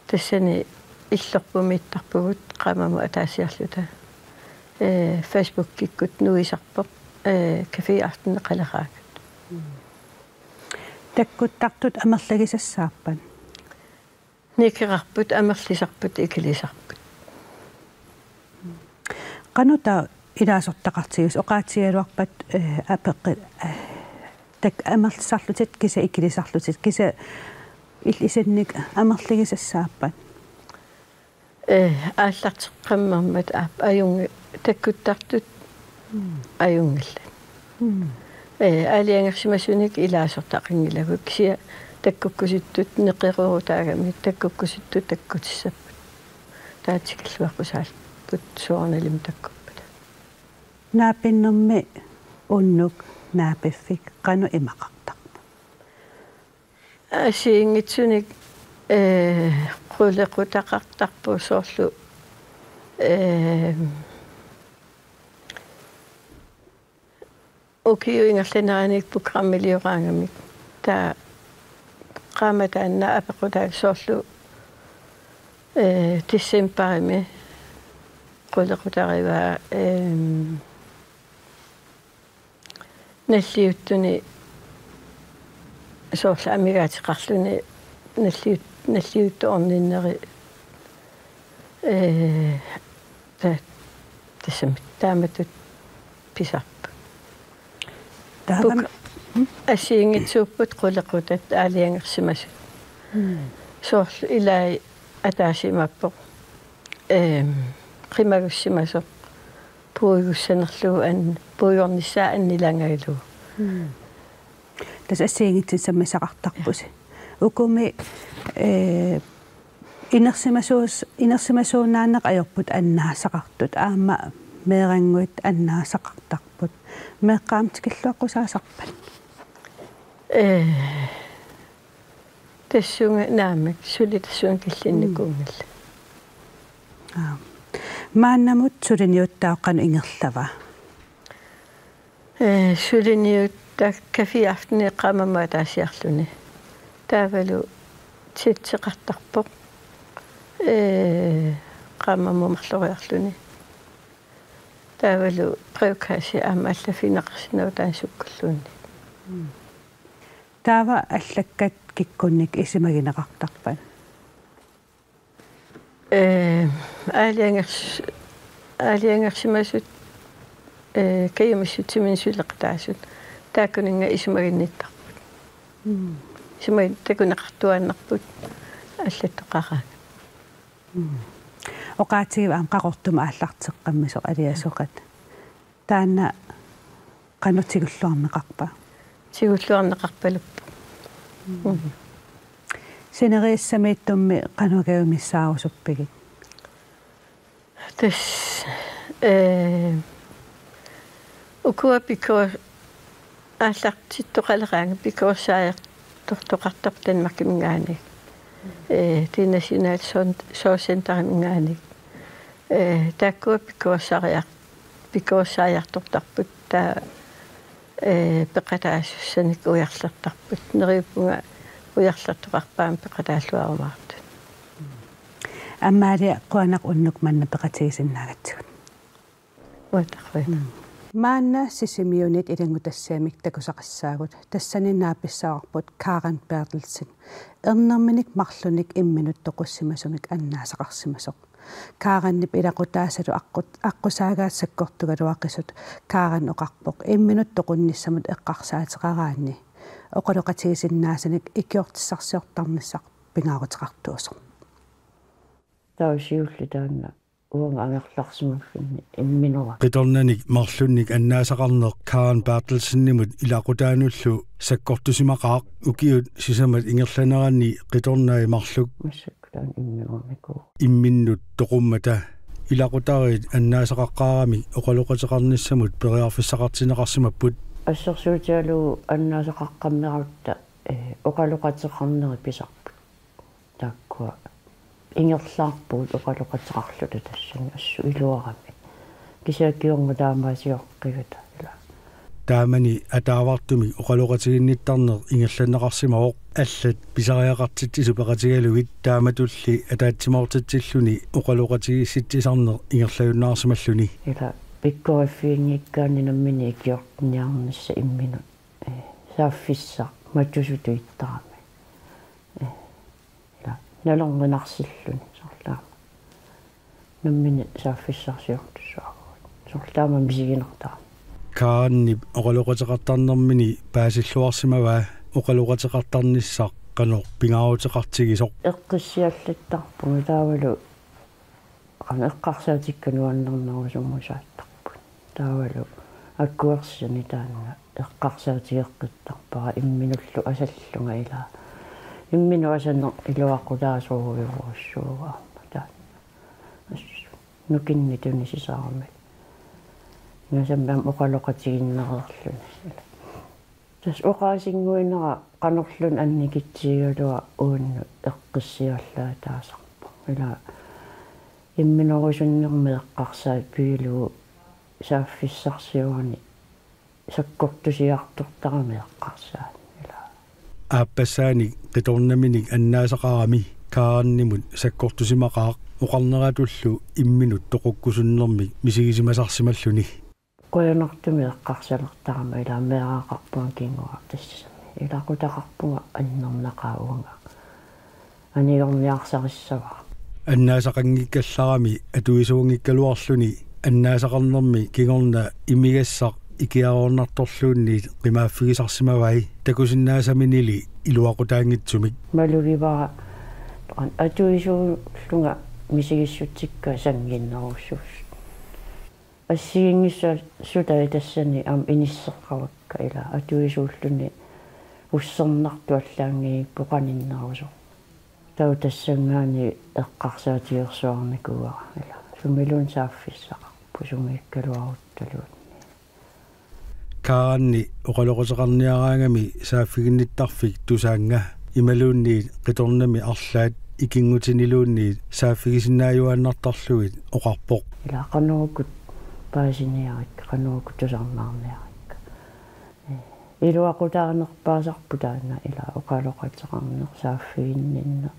Tassani illorpummiittarpugut qaammammut ataasiarluta. Ee, Facebookikkut nuisarpoq, ee, Café Aften Qaleraakut. Takkuttartut amerligisassaappat? Nikerarput, amerlisarput, ikilisarput. Qanoq taava ilaasortaqartigisoq, oqaatigigaluarpat, ee, apeqqut, ee, taakku amerlisarlutit kisianni ikilisarlutit, kisianni illit isinnik amerligisassaappat? Ee, aallarteqqammermat aap, ajunngi-, takkuttartut. Mm. Ajunngillat. Mm. Ee, aalajangersimasunik ilaasortaqanngilagut, kisianni takkukkusuttut neqeroorutaagamik, takkukkusuttut takkutissapput. Taava tikilluaqqusaapput soorunalimi takkuppata. Naapinnermi unnuk naapiffik qanoq imaqartarpa? Assigiinngitsunik, ee, qulequtaqartarpoq soorlu, ee, ukiut ingerlaneranni programmilioraangamik. Taava qaammat taanna apeqqutaavoq soorlu, ee, decembarimi qulequtarivaa, ee, nalliuttuni soorlu amigaateqarluni nalliut-, nalliuttoq orninneri, ee, ta-, tassami taamatut pisarput. Taava puk-, assigiinngitsuupput qulequtat aalajangersimasut. Mm. Soorlu ilai ataaseq imaappoq, eem, qimagussimasoq. Puigussanerlugu an-, puigornissaa annilaangajalugu. Mm. Tassa assigiinngitsunik sammisaqartarpusi. Ukumi, ee, inersimasuus-, inersimasuunaanneq ajorput annaasaqartut, aamma meerannguit annaasaqartarput. Meeqqat aamma tikilluaqqusaasarpat? Ee, tassunga naamik, suli tassunga killinnikuunngillat. Mm. Aap. Maannamut suliniutaa qanoq ingerlava? Ee, suliniutaa café afteni qaammammut ataasiarluni. Taavalu tætseqartarpoq. Ee, qaammammut marloriarluni. Taavalu brevkasse aamma allaffigineqarsinnaavaa taanna sukkulluunniit. Taava allakkat kikkunnit isumagineqartarpat? Ee, aalajangersi-, aalajangersimasut, ee, kajumissutsimik suleqataasut. Taakkuninnga isumaginnittarput. Mm. Isumagin-, takuneqartuaannarput allattoqaraangat. Mm. Oqaatigiva aamma Qaqortumi aallarteqqammisoq aliasoqat. Taanna qanoq tigulluarneqarpa? Tigulluarneqarpaluppoq. Mm. Mm. Sineriassamiittummi qanoq kajumissaarusuppigit? Tassa, ee, ukua pikku-, aallartittoqaleraangat pikkorissaajartortoqartarput Danmarkiminngaanniit. Ee, det nationale sorg-, sorgcenteriminngaanniit. Ee, taakkua pikkorissariar-, pikkorissaajartortarput taava, ee, peqataasussanik ujarlertarput. Neriuppunga ujarlertoqarpat aamma peqataalluarumaartut. Amalia, qujanaq unnuk manna peqatigisinnaagatsigut. Uataqquit. Mm. Maanna Sisimiunit ilanngutassiamik takusaqassaagut, tassani naapissavarput Karen Berthelsen. Ernerminik marlunnik imminut toqussimasumik annaasaqarsimasoq. Karenip ilaqutaasalu aqqut-, aqqusaagaat sakkortugaluaqisut. Karen oqarpoq imminut toqunnissamut eqqarsaateqaraanni oqaloqatigisinnaasanik ikiortissarsiortarnissaq pingaaruteqartuusoq. Taava siulleq taanna uanga angerlarsimaffinni imminut. Qitornanik marlunnik annaasaqarneq Karen Berthelsenimut ilaqutaanullu sakkortusimaqaaq. Ukiut sisamat ingerlaneranni qitornai marluk. Massakkut taanna imminut. Imminut toqummata ilaqutariit annaasaqaqqaaramik oqaloqateqarnissamut periarfissaqartinneqarsimapput. Assersuutigalugu annaasaqaqqammerutta, ee, oqaloqateqarneri pisarput. Taakkua ingerlaarpugut oqaloqateqarluta tassani assut iluaramik. Kisianni kingorna taamaasiorluta ila. Taamani ataavartumik oqaloqatiginnittarneq ingerlanneqarsimavoq, allat pisariaqartitsisut peqatigalugit taamatulli ataatsimoortitsilluni oqaloqatigiissitsisarneq ingerlajunnaarsimalluni. Ila pikkoriffiginngikkaanni nammineq ikiortinniarnissaq imminut. Ee, saaffissaq matusutut ittarami. Ee, ila nalorninarsilluni soorlu aamma. Nammineq saaffissarsiortussaavoq. Soorlu taama misiginartarami. Karenip oqaloqateqartarnermini paasilluarsimavaa oqaloqateqartarnissaq qanoq pingaaruteqartigisoq. Eqqissiallattarpunga taavalu qanoq eqqarsaatikka nuannernerusumut saattarput. Taavalu akuersissani taanna eqqarsaatigeqqittarpara imminullu asallunga ila. Imminut asaneq iluaqutaasoorujoorujussuuvoq aamma taanna. Assut nukinnik tunisisaramik. Ingasammik aamma oqaloqatiginnereerluni ila. Tassa oqaasinnguinera qanorluunniit annikitsigigaluaq uannut eqqissiallattaasarpoq. Ila imminorusunnermi eqqarsaat pigalugu saaffissarsiorani sakkortusiartortarami eqqarsaat. Ila. Aappassaanik qitornaminik annaasaqarami Karenimut sakkortusimaqaaq, oqarneratullu imminut toqukkusunnermik misigisimasarsimalluni. Qujanartumik eqqarsalertarama ila meeraqarpunga kinguartassami. Ilaqutaqarpunga annernaqaaq uanga. Anigorniarsarissavara. Annaasaqanngikkallarami atuisuunngikkaluarluni annaasaqarnermi kingorna imigassaq ikiaroornartorluunniit qimaaffigisarsimavai takusinnaasaminili iluaqutaanngitsumik. Malugivara atuisuullunga misigissutsikka sanngiinnerussuusut. Assigiinngissutaat tassani aamma inisseqqavakka ila atuisuulluni ussernartoq allaanngivippoq qaninnerusoq. Taava tassanngaanniit eqqarsaatigersuarnikuuara ila. Sumiluunniit saaffissaqarpoq sumiikkaluaruttaluunniit. Karenni oqaloqateqarniaraangami saaffiginnittarfik Tusaannga imaluunniit qitornami arlaat ikinngutiniluunniit saaffigisinnaajuaannartarlugit oqarpoq. Ila qanorukut paasiniarikka, qanorukut tusarnaarniarikka. Iluaqutaanerpaasarpoq taanna ila oqaloqateqarneq, saaffiginninneq.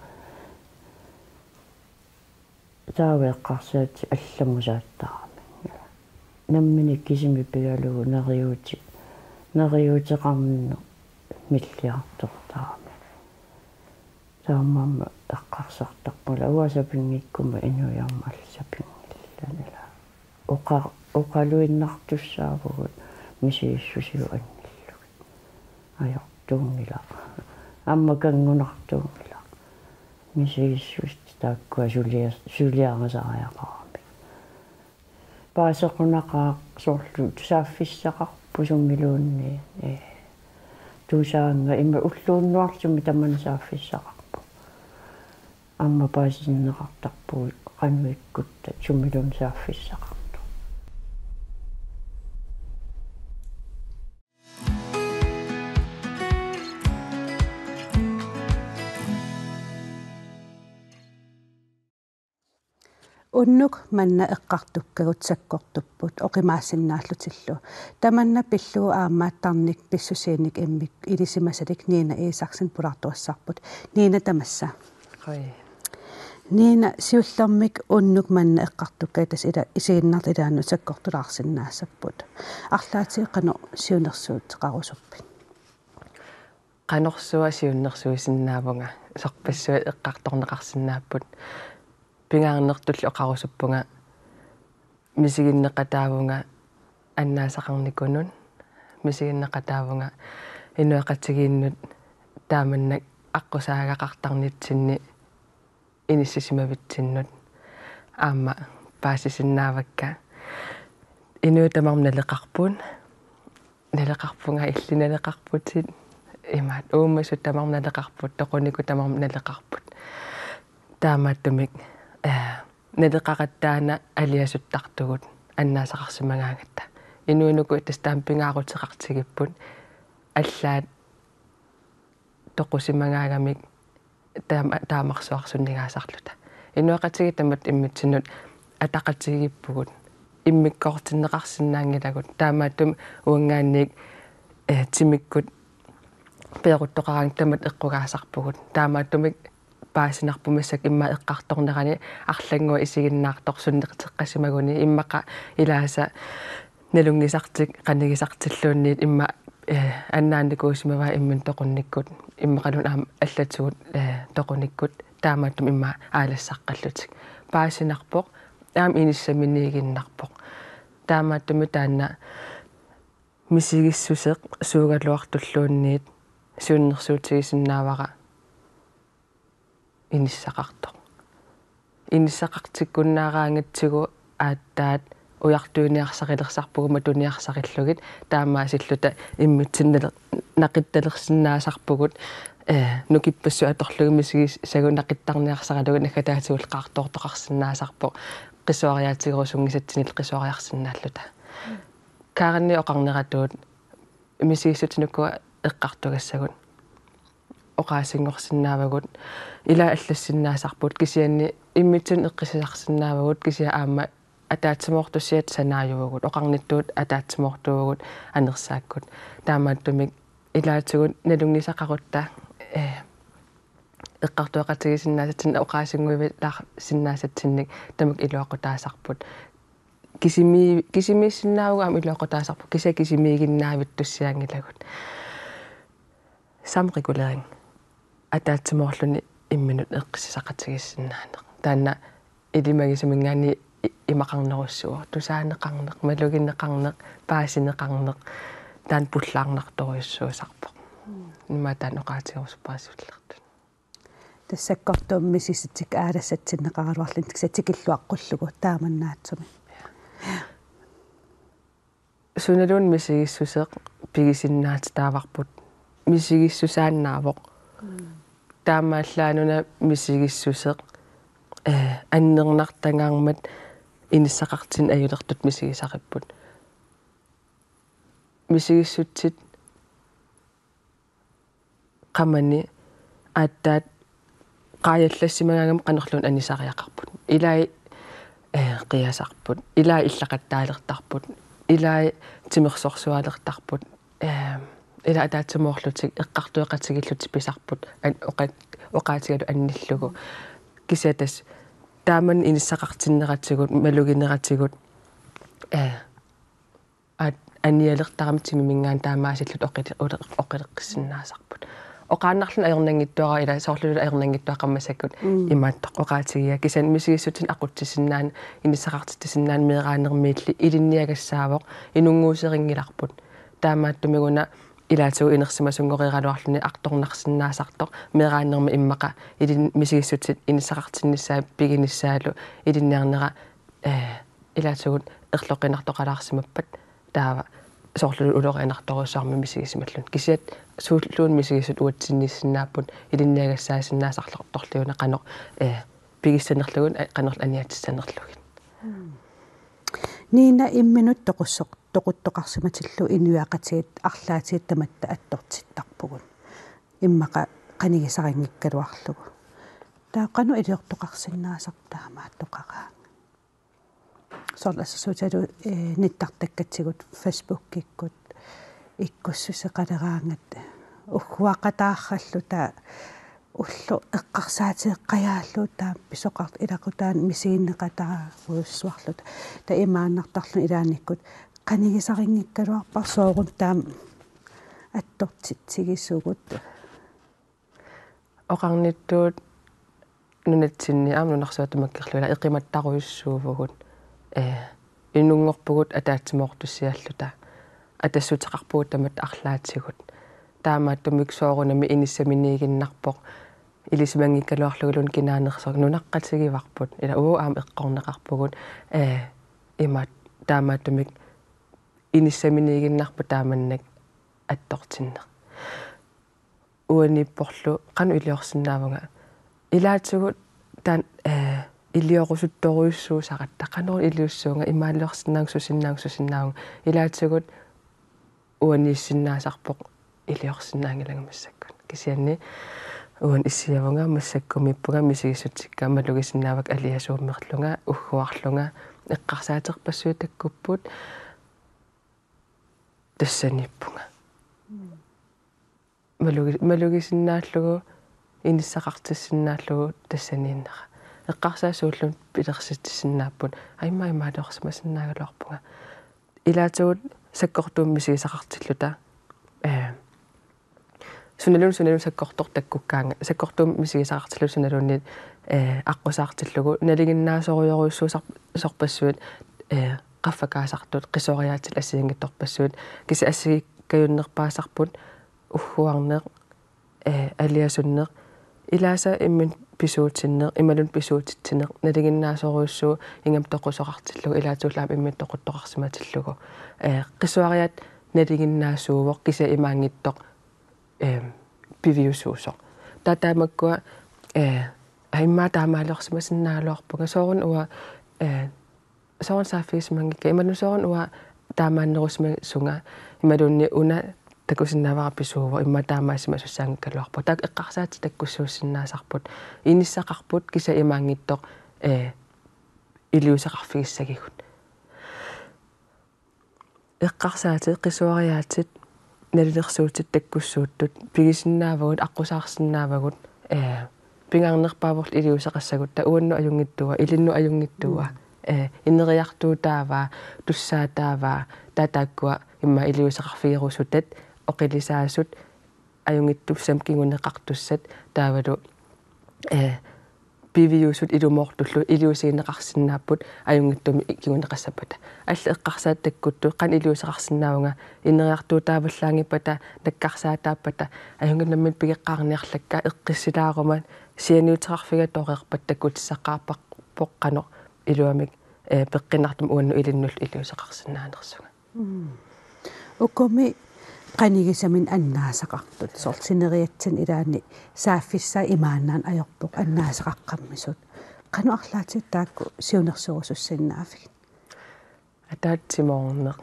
Taava eqqarsaat allamut saattarami. Nammineq kisimi pigalugu neriuuti-, neriuuteqarneq milliartortarami. Taamaammat eqqarsartarpunga uanga sapinngikkuma inuiarmut allat sapinngillat ila. Oqa-, oqaluinnartussaavugut misigissusigut angillugit. Ajortuunngilaq. Aamma kanngunartuunngilaq. Misigissuseq taakkua sulia-, suliarisariaqarami. Paasequnaqaaq soorlu saaffissaqarpoq sumiluunniit. Ee. Tusaannga ima ulluunnuarlumi tamanna saaffissaqarpoq. Aamma paasinneqartarpugut qanoq ikkutta sumiluunniit saaffissaqartoq. Unnuk manna eqqartukkagut sakkortupput oqimaassinnaallutillu. Tamanna pillugu aamma tarnik pissusiinik immikkut ilisimasalik Nina Isaksen pulaartuassarput. Nina, tamassa. Hoi. Nina, siullermik unnuk manna eqqartukkagut tassa ila isiginnaartut ilaannut sakkortulaarsinnaassapput. Arlaatigut qanoq siunnersuuteqarusuppit? Qanorsuaq siunnersuisinnaavunga, sorpassuit eqqartorneqarsinnaapput. Pingaarnertulli oqarusuppunga misiginneqataavunga annaasaqarnikunut, misiginneqataavunga inuiaqatigiinnut taamannak aqqusaagaqartarnitsinni inissisimavitsinnut. Aamma paasisinnaavakka. Inuit tamarmik naleqarput. Naleqarpunga, illit naleqarputit. Imaat uumasut tamarmik naleqarput, toqunikut tamarmik naleqarput. Taamaattumik, eh, naleqaratta taanna aliasuttartugut annaasaqarsimagaangatta. Inuit uku tassa taama pingaaruteqartigipput. Allaat toqusimagaangamik taama-, taamarsuarsunnigaasarluta. Inuiaqatigiit tamatta immitsinnut ataqatigiippugut. Immikkoortinneqarsinnaanngilagut. Taamaattumik uanngaanniit, eh, timikkut peeruttoqaraangat tamatta eqqugaasarpugut. Taamaattumik paasinarpoq massakkut immaqa eqqartornerani arlannguaq isiginnaartoq sunnerteqqasimaguni immaqa ilaasa nalunngisartik qanigisartilluunniit immaqa, eh, annaanikuusimavaa imminut toqunnikkut, immaqaluunniit aamma allatigut, eh, toqunnikkut, taamaattumik immaqa aalassaqqallutik. Paasinarpoq, aamma inissaminiiginnarpoq. Taamaattumik taanna misigissuseq suugaluartulluunniit siunnersuutigisinnaavara inissaqartoq. Inissaqartikkunnaaraangatsigu aatsaat ujartuiniarsarilersarpugut matuniarsarillugit, taamaasilluta immitsinnut naqittalersinnaasarpugut, eh, nukippassuit atorlugit misigissagut naqittarniarsaralugit naggataatigullu qaartoortoqarsinnaasarpoq qisuariaatigerusunngisatsinnillu qisuariarsinnaalluta. Karinip oqarneratuut misigissutsinik ukua eqqartugassagut oqaasinngorsinnaavagut, ilaa allassinnaasarput, kisianni immitsinnut eqqissisarsinnaavagut, kisianni aamma ataatsimoortussiat sanaajuvugut, oqarnittut ataatsimoortuuvugut anersaakkut. Taamaattumik ilaatigut nalunngisaqarutta, eh, eqqartueqatigisinnaasatsinnik oqaasinnguivilaarsinnaasatsinnik tamakku iluaqutaasarput. Kisimi-, kisimiissinnaavugut aamma iluaqutaasarput, kisianni kisimiiginnaavittussiaanngilagut. Sameregulering. Ataatsimoorluni imminut eqqissisaqatigiissinnaaneq. Taanna ilimagisaminngaanniit i-, imaqarnerussuuvoq, tusaaneqarneq, malugineqarneq, paasineqarneq, taanna pullaarnartorujussuusarpoq. Mm. Ima taanna oqaatigerusuppara siullertut. Tassa sakkortuumik misigissutsit aalassatsinneqaraluarluni tikilluaqqullugu taamannaatsumik. Sunaluunniit misigissuseq pigisinnaatitaavarput. Misigissusaannaavoq. Mm. Taamaallaanuna misigissuseq, eh, annernartagarmat inissaqartinneq ajulertutut misigisaripput. Misigissutsit qamani aatsaat qaajallassimagaangama qanorluunniit anisariaqarput. Ilai, eh, qiasarput. Ilai illaqattaalertarput. Ilai timersorsualertarput. Eh, ila ataatsimoorlutik eqqartueqatigiillutik pisarput. An-, oqa-, oqaatigalugu annillugu. Kisianni tassa taamani inissaqartinneratigut, malugineratigut, eh, aat-, anialertarami timiminngaanniit taamaasillutik oqile-, ole-, oqileqqissinnaasarput. Oqaannarluni ajornanngitsuararsuaq ila soorlullu ajornanngitsuaqqammassakku Mm. imaattoq oqaatigiga kisianni misigissutsinnik aqutsisinnaaneq inissaqartitsisinnaaneq meeraanermiilli ilinniagassaavoq inunnguuserinngilarput. Taamaattumik una ilaatigut inersimasunngoreraluarluni artornarsinnaasartoq meeraanermi immaqa ilin-, misigissutsit inissaqartinnissaat piginissaallu ilinniarnera, eh, ilaatigut erloqinartoqalaarsimappat taava soorlu ulorianartorujussuarmik misigisimalluni. Kisianni suulluunniit misigissutsit uatsinniissinnaapput ilinniagassaasinnaasartorlugit una qanoq, eh, pigissanerlugit, eh, qanoq aniatissanerlugit. Nina imminut toqussoq-, toquttoqarsimatillugu inuiaqatigiit arlaatigut tamatta attortittarpugut. Immaqa qanigisarinngikkaluarlugu. Taava qanoq iliortoqarsinnaasarpit taamaattoqaraangat? Soorlu assersuutigalugu, eh, nittartakkatigut Facebookikkut ikkussuseqaleraangat ugguaqataaralluta ulloq eqqarsaatigeqqajaallugu taama pisoqartoq ilaqutaanik misiginneqataarujussuarluta. Taava imaannartarluni ilaannikkut qanigisarinngikkaluarpara soorunami taama attortitsigisugut. Oqarnittut nunatsinni aamma nunarsuaq tamakkerlugu ila eqimattarujussuuvugut, eh, inunngorpugut ataatsimoortussialluta. Atassuteqarpugut tamatta arlaatigut. Taamaattumik soorunami inissaminiiginnarpoq ilisimanngikkaluarluguluunniit kinaanersoq nunaqqatigivarput. Ila uagut aamma eqqorneqarpugut, eh, imaat taamaattumik inissaminiiginnarpoq taamannak attortinneq. Uaniipporlu qanoq iliorsinnaavunga. Ilaatigut taanna, eh, iliorusuttorujussuusaratta qanoq iliussuunga imaaliorsinnaavunga susinnaavunga susinnaavunga. Ilaatigut uaniissinnaasarpoq iliorsinnaanngilanga massakkut. Kisianni uani issiavunga massakkumiippunga misigissutsikka malugisinnaavakka aliasuummerlunga, ugguarlunga, eqqarsaaterpassuit takkupput tassaniippunga. Mm. Malugi-, malugisinnaallugu, inissaqartissinnaallugu tassaniinnera. Eqqarsaat suulluunniit pilersitsisinnaapput, aamma imaaliorsimasinnaagaluarpunga. Ilaatigut sakkortuumik misigisaqartilluta, eh, sunaluunniit, sunaluunniit sakkortooq takkukkaangat, sakkortuumik misigisaqartilluta sunaluunniit, eh, aqqusaartillugu, nalinginnaasorujorujussuusar-, -sorpassuit, eh, qaffakaasartut, qisuariaatsillu assigiinngitsorpassuit, kisianni assigiikkajunnerpaasarput, ugguarneq, eh, aliasunneq, ilaasa imminut pisuutinneq, imaluunniit pisuutitsineq, nalinginnaasorujussuuvoq ingammik toqusoqartillugu, ilaatigut aamma imminut toquttoqarsimatillugu. Eh, qisuariaat nalinginnaasuuvoq, kisianni imaanngitsoq, eh, piviusuusoq. Taava taamakkua, eh, aamma taamaaliorsimasinnaagaluarpunga, soorunami uanga, eh, soorunami saaffigisimanngikkiga, imaluunniit soorunami uanga taamaannerusimasunga, imaluunniit una takusinnaavara pisuuvoq, immaqa taamaasimasussaanngikkaluarpoq. Taakku eqqarsaatit takkussuussinnaasarput, inissaqarput, kisianni imaanngitsoq, eh, iliuuseqarfigissagigut. Eqqarsaatit, qisuariaatsit, nalilersuutit takkussuuttut, pigisinnaavagut, aqqusaarsinnaavagut, eh, pingaarnerpaavorlu iliuuseqassagutta, uannut ajunngitsuugaq, ilinnut ajunngitsuugaq, Mm. eh, ineriartuutaavaa, tussaataavaa, taava taakkua immaqa iliuuseqarfigerusutat, oqilisaasut, ajunngitsussat kinguneqartussat, taavalu, eh, piviusut ilumoortullu iliuusigineqarsinnaapput ajunngitsumik kinguneqassappata. Allat eqqarsaatit takkuttut qanoq iliuuseqarsinnaavunga, ineriartuutaavallaanngippata, nakkarsaataappata, ajunngilaq nammineq pigeqqaarniarlakka, eqqissilaaruma, sianiuteqarfiga toreerpat takkutissaqqaarpoq qanoq iluamik, eh, peqqinnartumik uannut ilinnullu iliuuseqarsinnaanersunga. Mm. Ukumi qanigisaminnik annaasaqartut, soorlu sineriatsinni ilaanni saaffissaa imaannaanngilaq ajorpoq annaasaqaqqammisut. Qanoq arlaatigut taakku siunnersuerusussinnaavigit? Ataatsimoorneq.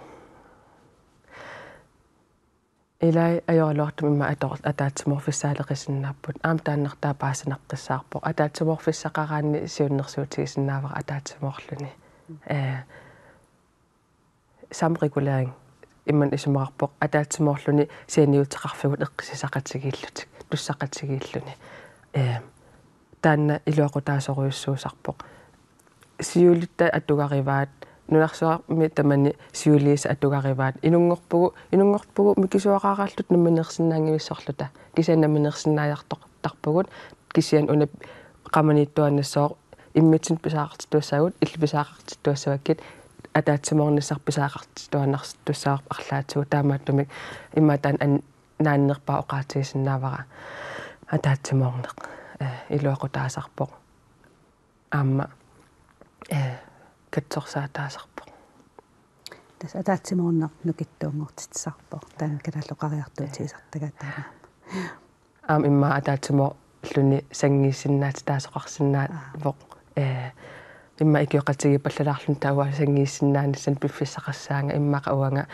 Ilai ajoraluartumik immaqa ator-, ataatsimoorfissaaleqisinnaapput. Aamma taannartaa paasinaqqissaarpoq. Ataatsimoorfissaqaraanni siunnersuutigisinnaavara ataatsimoorluni. Ee, samme regulering. Imannak isumaqarpoq ataatsimoorluni senioriteqarfigut eqqissisaqatigiillutik, tussaqatigiilluni. Ee, taanna iluaqutaasorujussuusarpoq. Siulitta atugarivaat, nunarsuarmi tamani siuliisa atugarivaat, inunngorpugut, inunngorpugut mikisuaraalluta nammineersinnaanngivissorluta. Kisianni nammineersinnaajartortarpugut, kisianni una qamaniittuaannassooq immitsinnut pisariaqartittussaavugut, illit pisariaqartittussavakkit, ataatsimoornissaq pisariaqartittuaannartussaavarput arlaatigut, taamaattumik immaqa taanna an-, naannerpaaq oqaatigisinnaavara ataatsimoorneq, ee, iluaqutaasarpoq. Aamma, ee, katsorsaataasarpoq. Tassa ataatsimoorneq nukittuunngortitsisarpoq. Taanna kalaallit oqariartuutigisartagaat taamaammat. Aamma immaqa ataatsimoorluni sanngiissinnaatitaasoqarsinnaavoq. Ee, immaqa ikioqatigiippallalaarluni taava sanngiissinnaanissannut piffissaqassaanga, immaqa uanga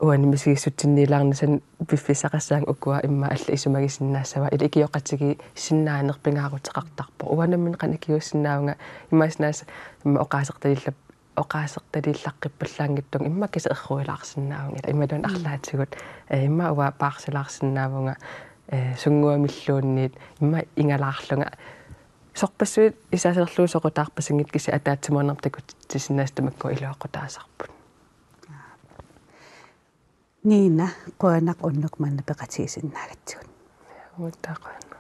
uani misigissutsiniilaarnissannut piffissaqassaanga, ukua immaqa allat isumagisinnaassavaat. Ilaa ikioqatigiissinnaaneq pingaaruteqartarpoq. Uanga nammineq qanoq ikiuussinnaavunga, immaqa sinaasa immaqa oqaasertaliillap-, oqaasertaliillaqqippallaanngitsunga, immaqa kisiat erruilaarsinnaavunga. Ilaa imaluunniit arlaatigut, ee, immaqa uanga paarsilaarsinnaavunga, ee, sunnguamilluunniit immaqa igalaarlunga. Sorpassuit isaserlugu soqutaarpasinngitsoq, kisianni ataatsimoornermut takutitsisinnaasat tamakku iluaqutaasarput. Nina, qujanaq unnuk manna peqatigisinnaagatsigut. Uagut qujanaq.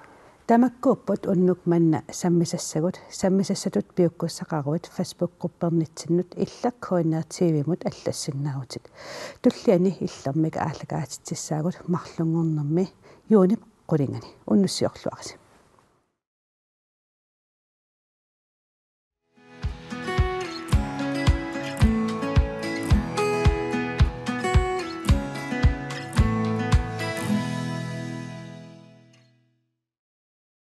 Tamakkuupput unnuk manna sammisassagut, sammisassatut piukkussaqaruit Facebook-gruppernitsinnut illit K N R T V-mut allassinnaavutit. Tulliani Illermik aallakaatitsissaagut marlunngornermi juunip qulingani. Unnussiorluarisi.